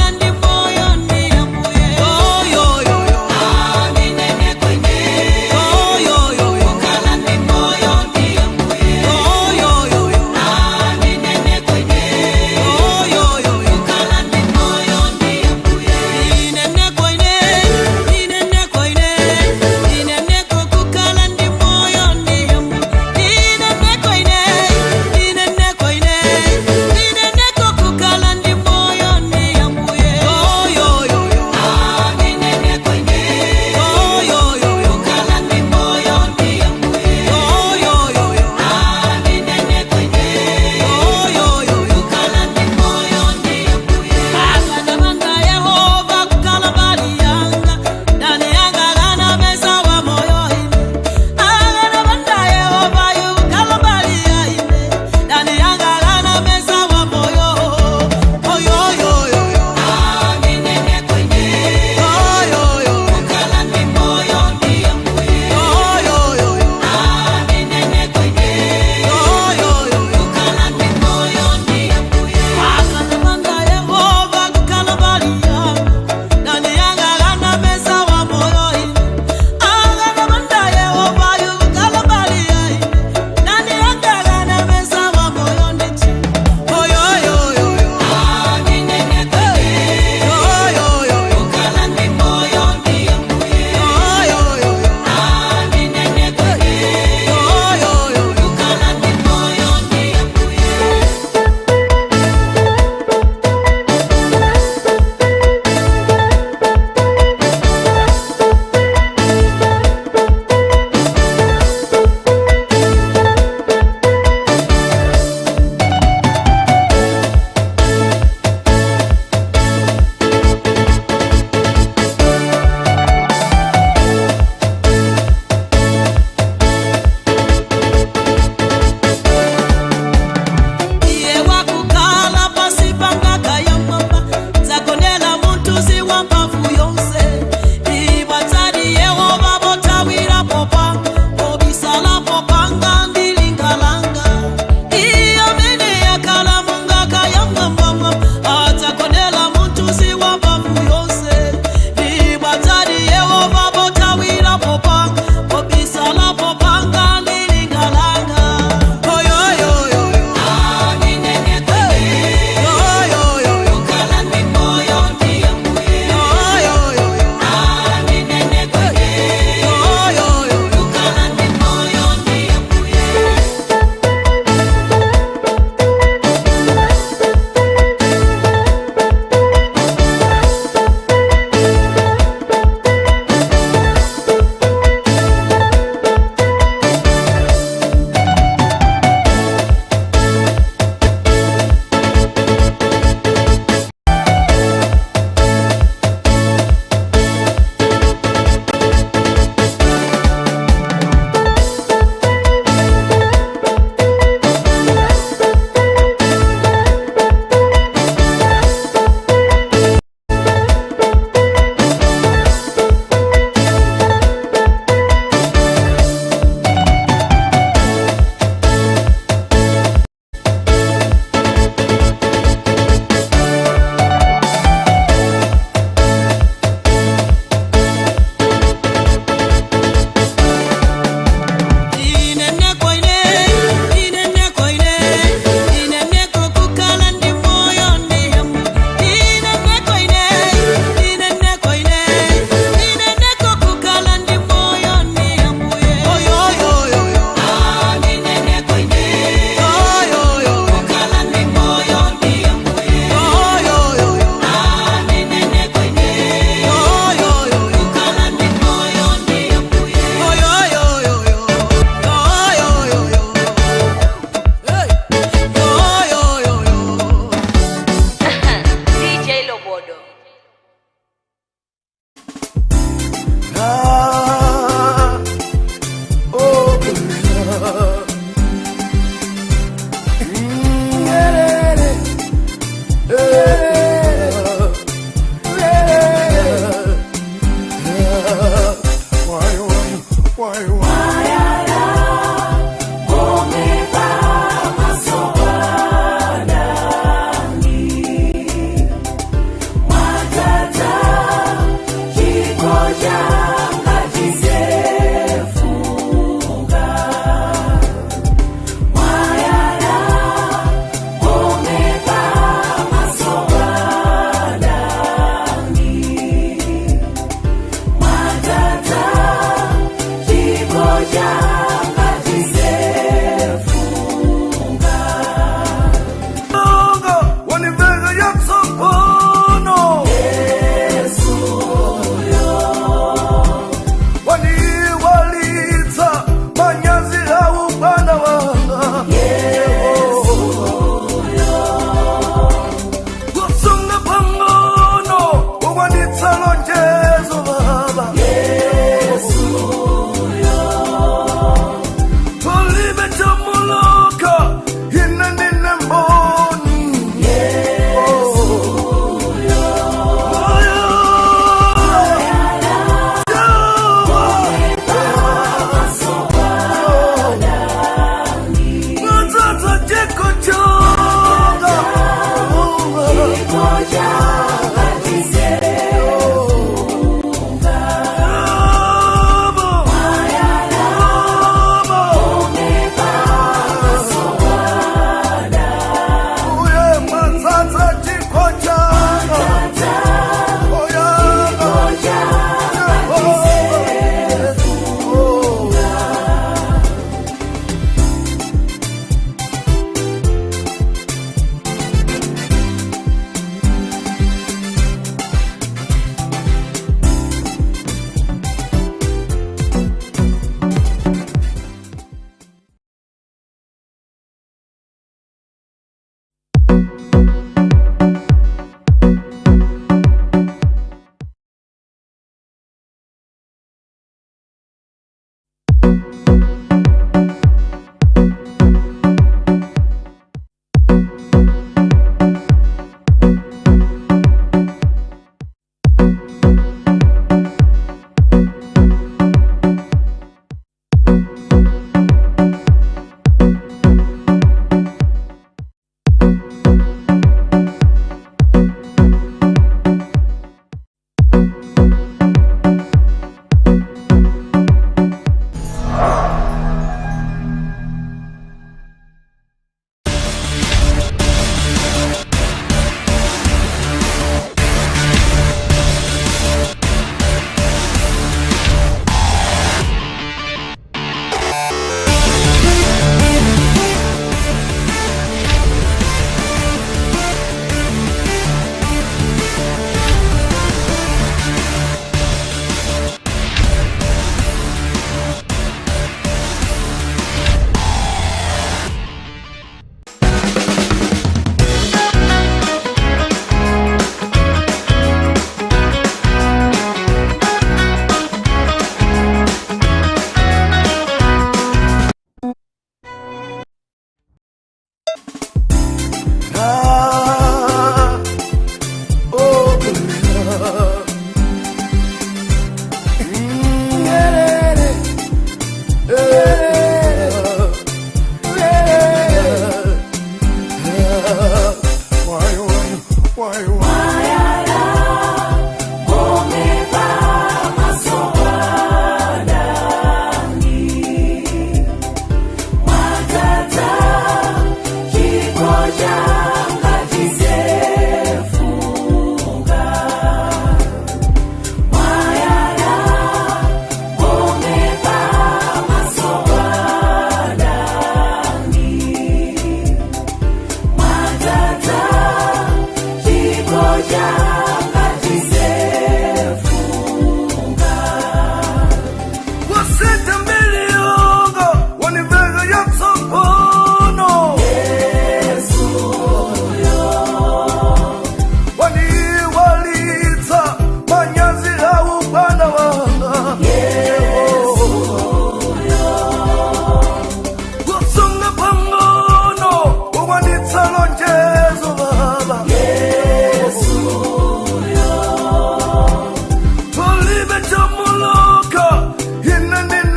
Jamuluka, ine nine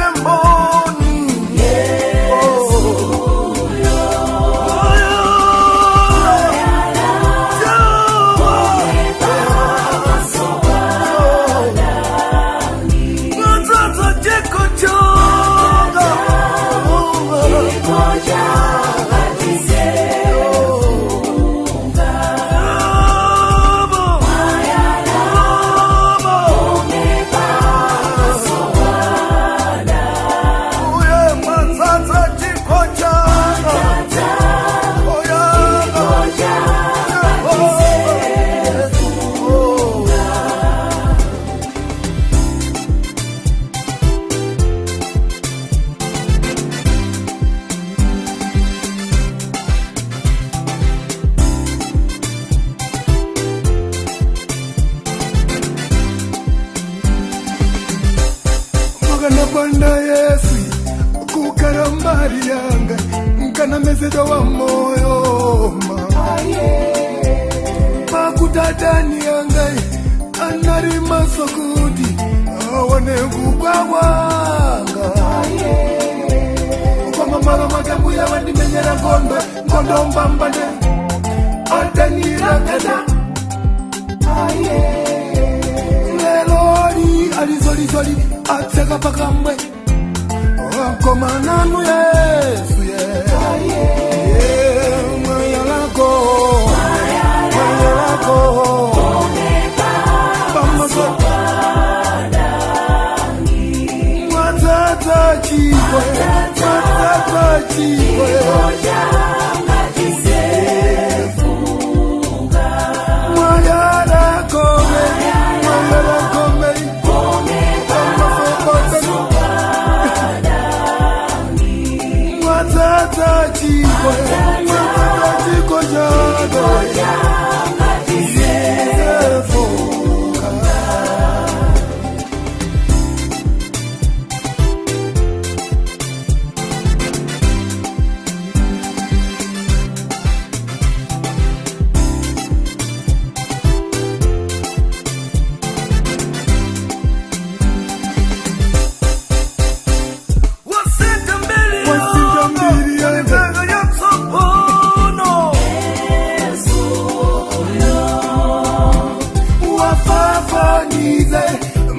Kupanda Yesu kukara mbali yanga nkana mezedwa wa moyo ma pakutatani yanga anari masokuti aone kukwawanga kwamamalo makambuya wandimenyera ngondo ngondo mbambane ataniragada leloli alizolisoli atseka pakambwe wakomananu Yesu ye mwayalako mwayalako pamaso mwatata chikwe mwatata chikwe Wasita mbili Wasita mbili yanga. yanga ya msopono Wafafanize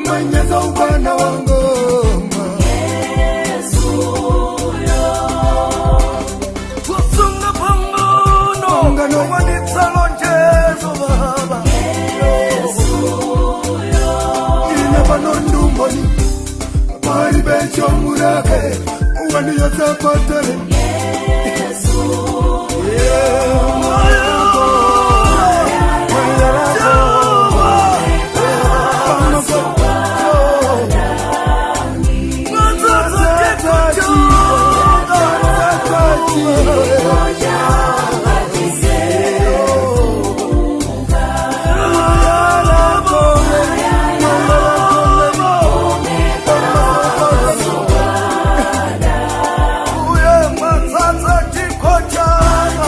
manyaza ubana wa ngoma Tusunga pangono Pangano. Wanitsalonjezo baba ine pano ndumboni pali bechomurake waniyosapatale Uye matsatsa chikochana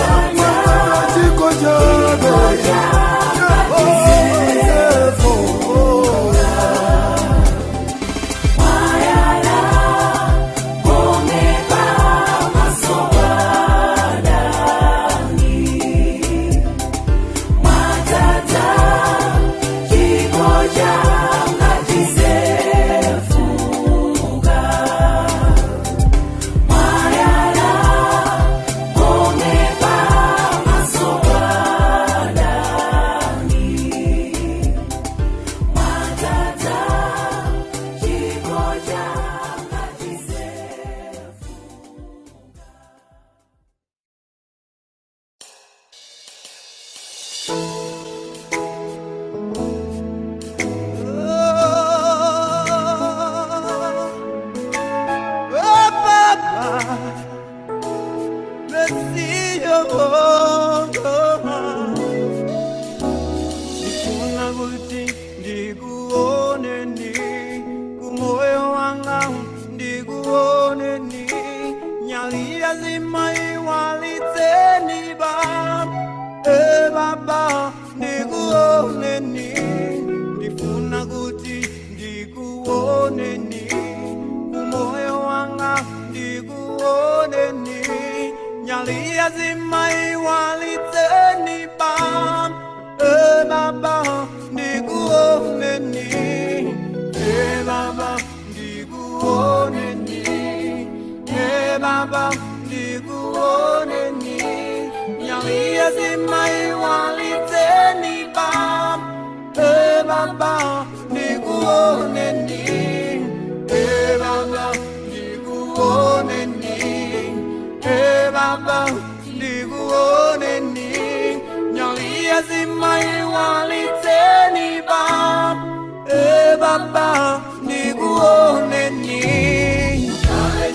Ndifuna kuti ndikuoneni kumoyo wanga ndikuoneni nyali yazimaiwalitseni ba e baba ndikuoneni ndifuna kuti ndikuoneni kumoyo wanga ndikuoneni nyali yazimaiwalitseni ba e baba ndikuoneni e baba ndikuoneni e baba ndikuoneni nyali yazimaiwalitseni ba e baba ndikuoneni e baba ndikuoneni e baba ndikuoneni nyali yazimaiwalitseni ba e baba ndikuoneni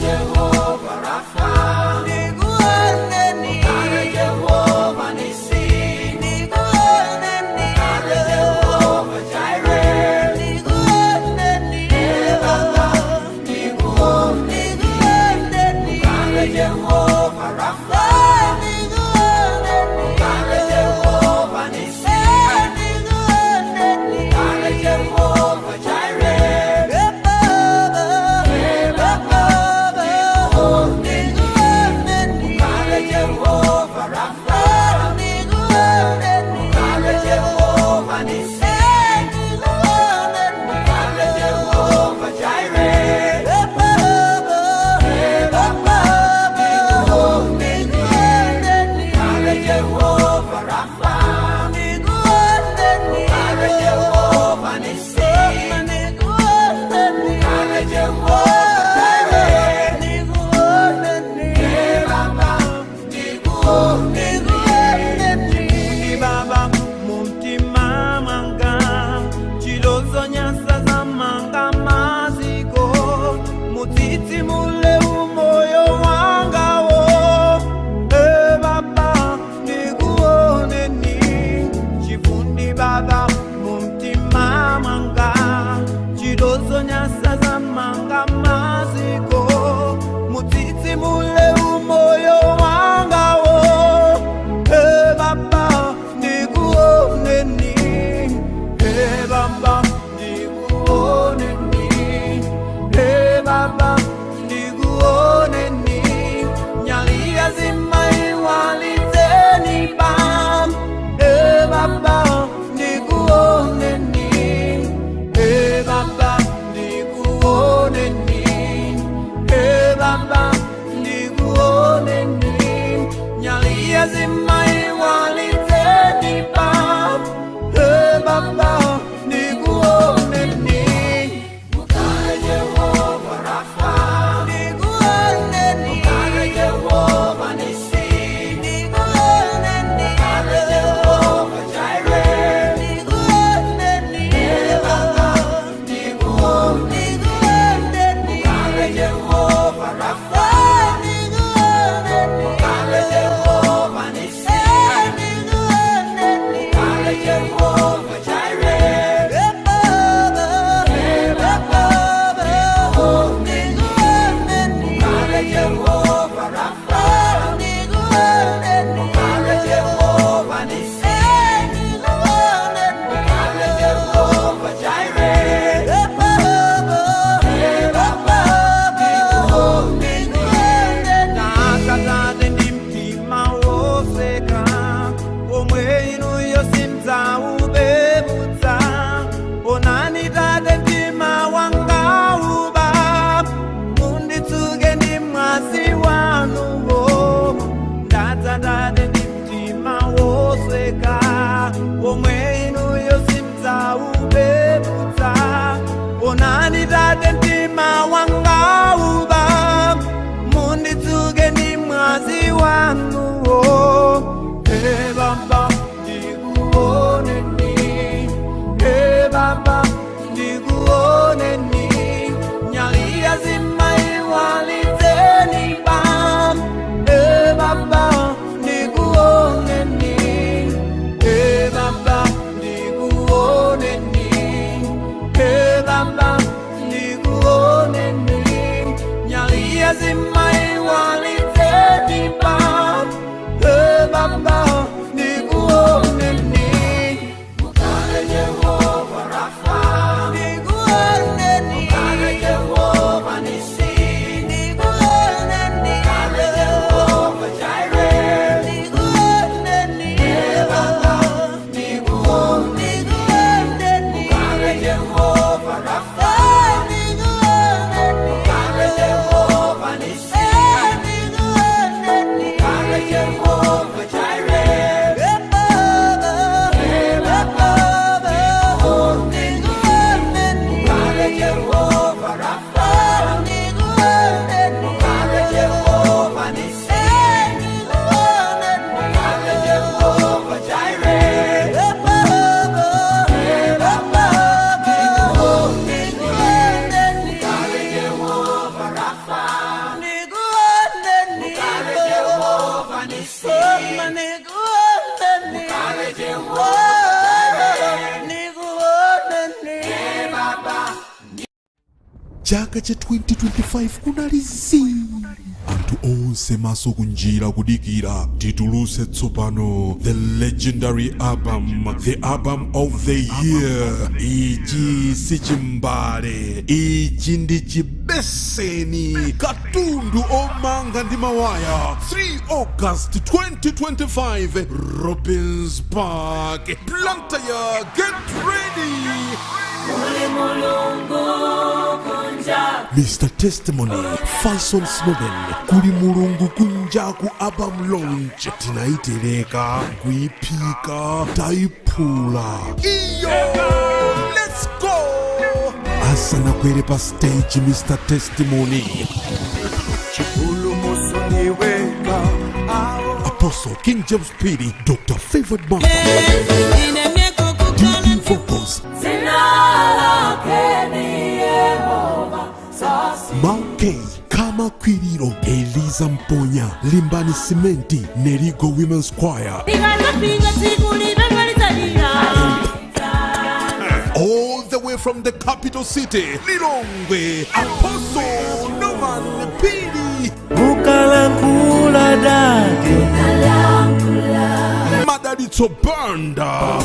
Jehova Rafa ndikuoneni Jehova Nisi ndikuoneni Jehova Rafa, Mukale Jehova Nisi, Mukale Jehova Jireh, Mukale Jehova Rafa, Mukale Jehova Nisi, Mukale Jehova Jireh, Mukale Jehova Rafa, Mukale Jehova Nisi, Mukale Jehova Jireh, Baba mumtima mwanga chilozo nyasa za manga maziko mutsitsi mule umoyo wangawo. E Baba, ndikuoneni chifundi Baba mumtima mwanga chilozo nyasa za manga maziko mutsitsi mule umoyo wangawo. E Baba, ndikuoneni. E Baba, ndikuoneni. E Baba, ndikuoneni. Nyali zimaiwalizeni bam. E Baba, ndikuoneni. E Baba, ndikuoneni. E Baba, ndikuoneni. Nyali zimaiwalizeni bam. E Baba, ndikuoneni. Mukale Jehova Rafa, Mukale Jehova Nisi, Mukale Jehova Jireh, Mukale Jehova Rafa, Mukale Jehova Nisi, Mukale Jehova Jireh, Mukale Jehova Rafa, Mukale Jehova Nisi, Mukale Jehova Jireh, Nakazade ndi mtima woseka omwe inuyo simdzaubebudza. Onani tate, mtima wanga uba munditsuke ndi mwazi wanuwo. Ndadza tate ndi mtima woseka omwe inuyo simdzaubebudza. Onani tate, mtima wanga uba munditsuke ndi mwazi wanuwo. E Baba, ndikuoneni. E Baba, ndikuoneni. Nyali zimaiwalizeni bam. E Baba, ndikuoneni. E Baba, ndikuoneni. E Baba, ndikuoneni. Nyali zimaiwalizeni bam. E Baba, ndikuoneni. Mukale Jehova Rafa, Mukale Jehova Nisi, Mukale Jehova Jireh, Mukale Jehova Rafa, Mukale Jehova Nisi, Mukale Jehova Jireh, Mukale Jehova Rafa, Mukale Jehova Nisi, Mukale Jehova Jireh, Mukale Jehova Rafa, Mukale Jehova Nisi, Mukale Jehova Jireh, Baba. Chaka cha 2025 kunali zii. Anthu onse maso kunjira kudikira tituluse tsopano the legendary album, the album of the year. Ichi si chimbale, ichi ndi chibeseni, katundu omanga ndi mawaya. 3 August 2025, Robins Park, Blantyre. Get ready. Kuli Mulungu kunja. Mr Testimony, Faison Snowden, Kuli Mulungu Kunjaku album launch. Tinaitereka, kuiphika, taiphula iyo. Let's go. Asanakwere pa stage, Mr Testimony, Chipulumutso niweka. Apostle King James Phiri, Dr Favored Martha, DP Vocals, Dzina lake ni Yehova. Malk Kama Kwiriro, Eliza Mponya, Limbani Simenti, Nerigo Women's Choir, Likadzafika tsiku lipenga lidzalira. All the way from the capital city, Lilongwe, Apostle Norman Phiri. Mukalankhula dadi. Madalitso Banda.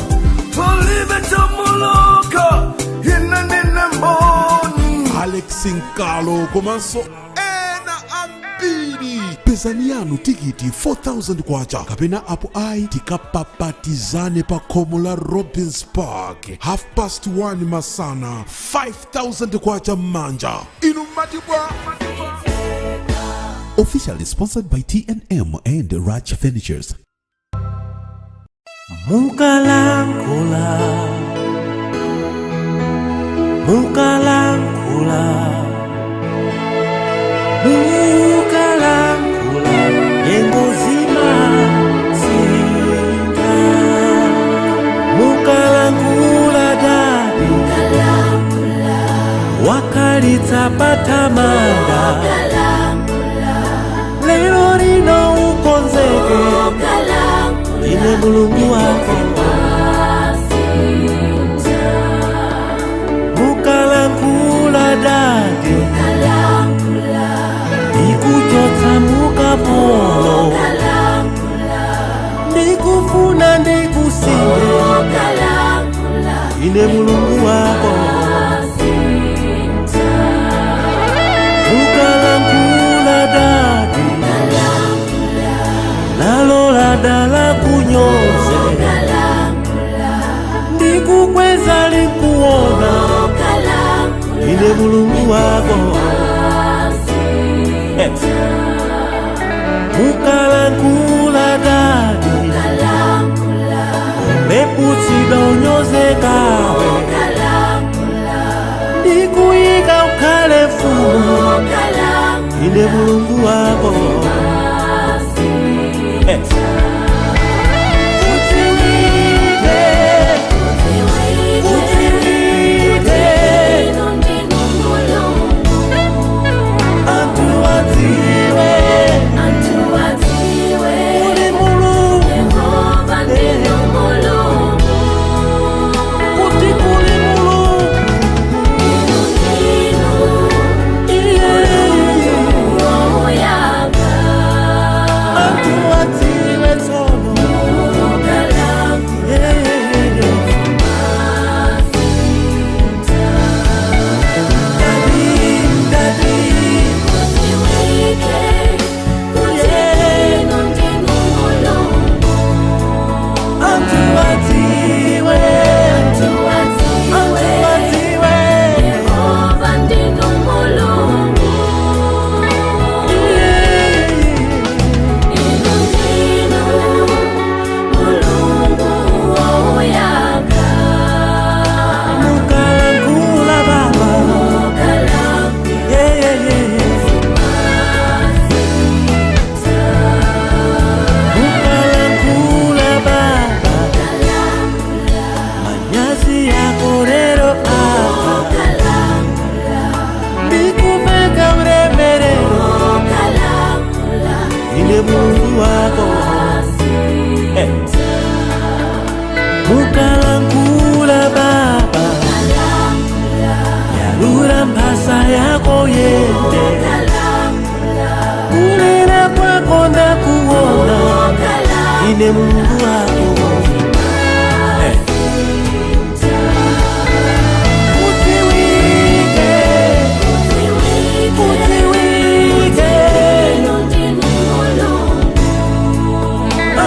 Palibe chamuluka ine ndine mboni. Alex Nkalo komanso ena ambiri. Pezani yanu tikiti 4000 kwacha kapena apo ayi tikapapatizane pa khomo la Robins Park 1:30 masana, 5000 kwacha m'manja. Inu matibwa. Officially sponsored by TNM and Raj Furnitures. Mukalankhula, mukalankhula, mukalankhula, nyengo zimasintha. Mukalankhula dadi, wakhalitsa pathamanda. Lero lino ukonzeke, ine Mulungu wako. Mukalankhula dadi, ndikuchotsa mukapolo, ndikufuna ndikusinde, ine Mulungu wako. Mukalankhula dadi, nalola dala kunyoze, ndikukweza likuona, ine Mulungu wako. Mukalankhula dadi, umeputsidwa unyozekawe, ndikuyika ukhale mfumu, ine Mulungu wako. Udziwike, udziwike, anthu adziwe, uli Mulungu, kuti kuli Mulungu. Iye. Ndine Mulungu wako. Eh. Udziwike, udziwike,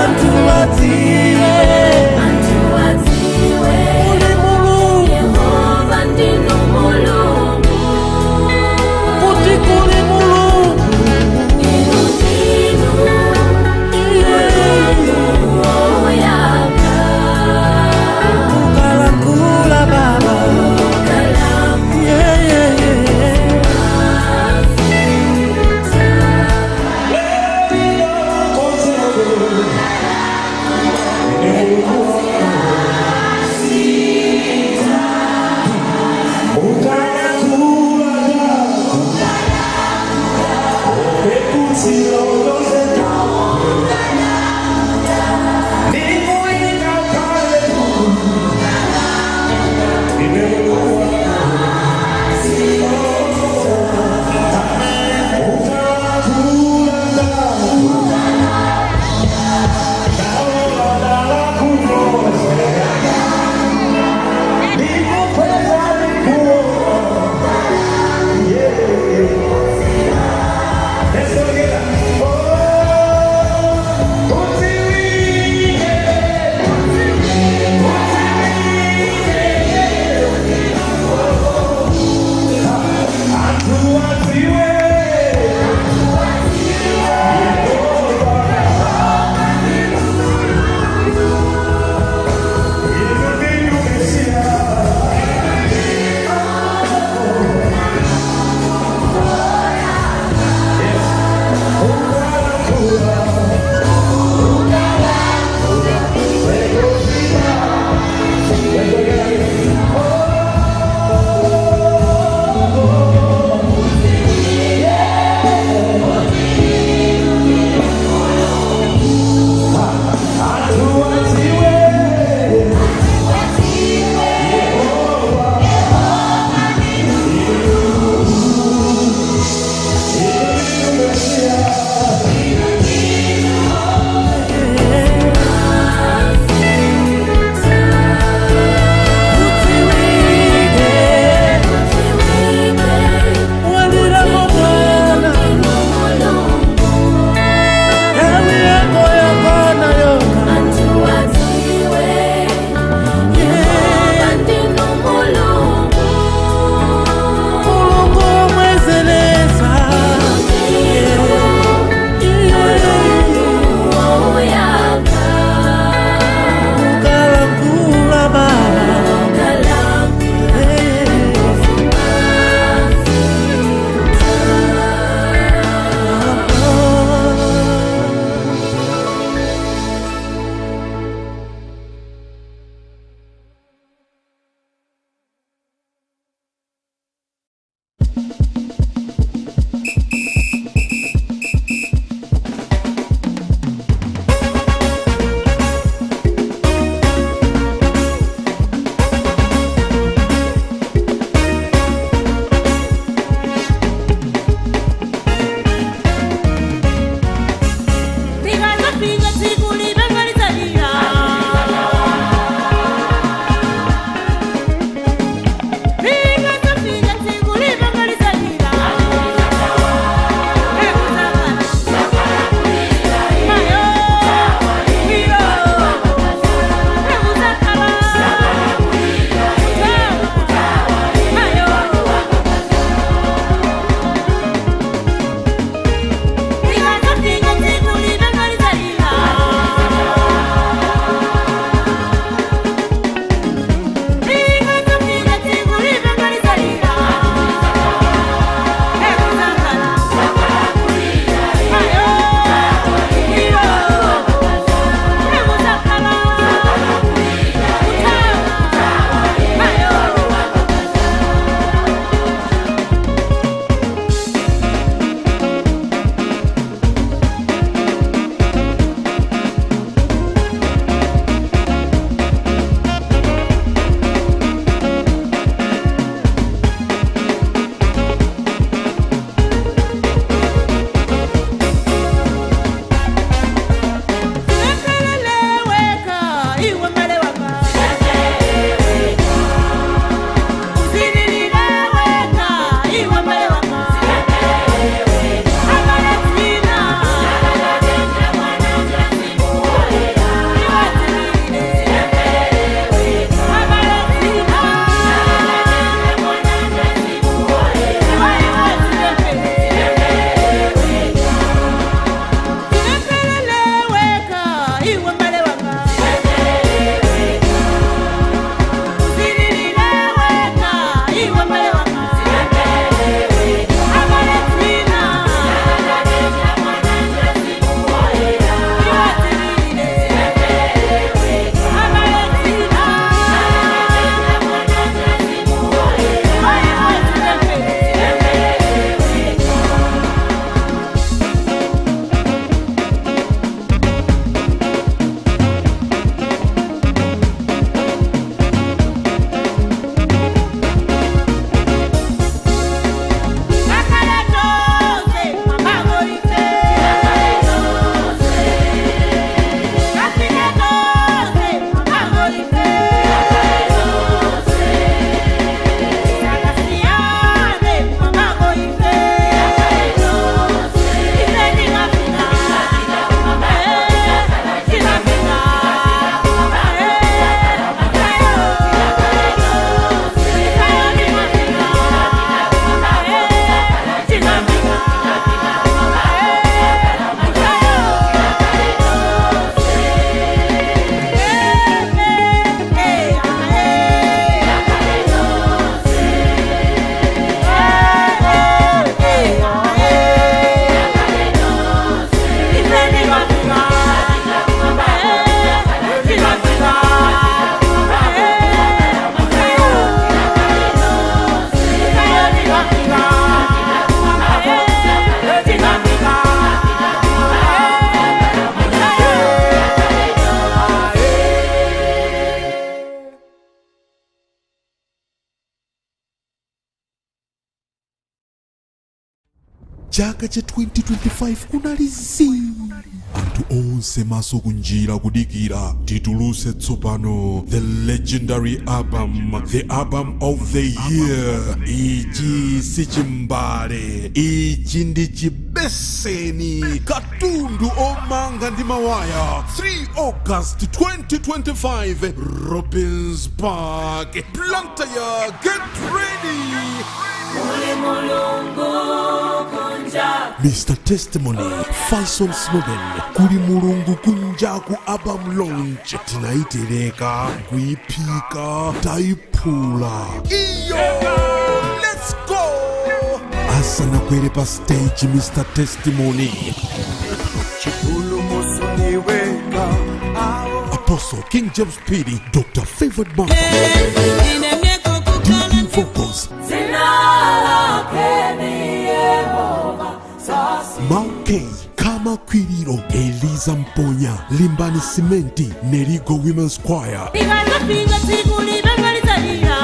anthu adziwe, uli Mulungu, kuti kuli Mulungu. Ukalankhula Baba, yeah, yeah, yeah. Yeah. Chaka cha 2025 kunali zii, anthu onse maso kunjira kudikira tituluse tsopano the legendary album, the album of the year. Ichi si chimbale, ichi ndi chibeseni, katundu omanga ndi mawaya. 3 August 2025, Robins Park, Blantyre. Get ready. Kuli Mulungu kunja. Mr Testimony, Faison Snowden, Kuli Mulungu Kunjaku album launch. Tinaitereka, kuiphika, taiphula iyo. Let's go! Asanakwere pa stage, Mr Testimony, Chipulumutso niweka. Apostle King James Phiri, Dr Favored Martha, DP Vocals, Dzina lake ni Yehova. Malk Kama Kwiriro, Eliza Mponya, Limbani Simenti, Nerigo Women's Choir, Likadzafika tsiku lipenga lidzalira.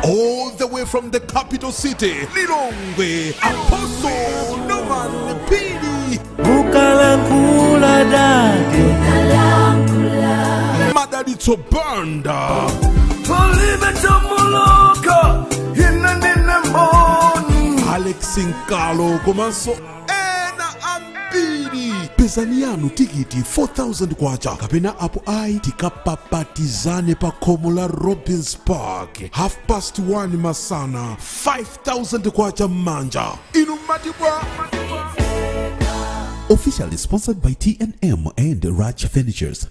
All the way from the capital city, Lilongwe, Apostle Norman Phiri. Mukalankhula dade. Madalitso Banda. Palibe chamuluka ine ndine mboni. Alex Nkalo komanso ena ambiri. Pezani yanu tikiti 4000 kwacha kapena apo ayi tikapapatizane pa khomo la Robins Park 1:30 masana, 5000 kwacha m'manja. Inu matibwa. Officially sponsored by TNM and Raj Furnitures.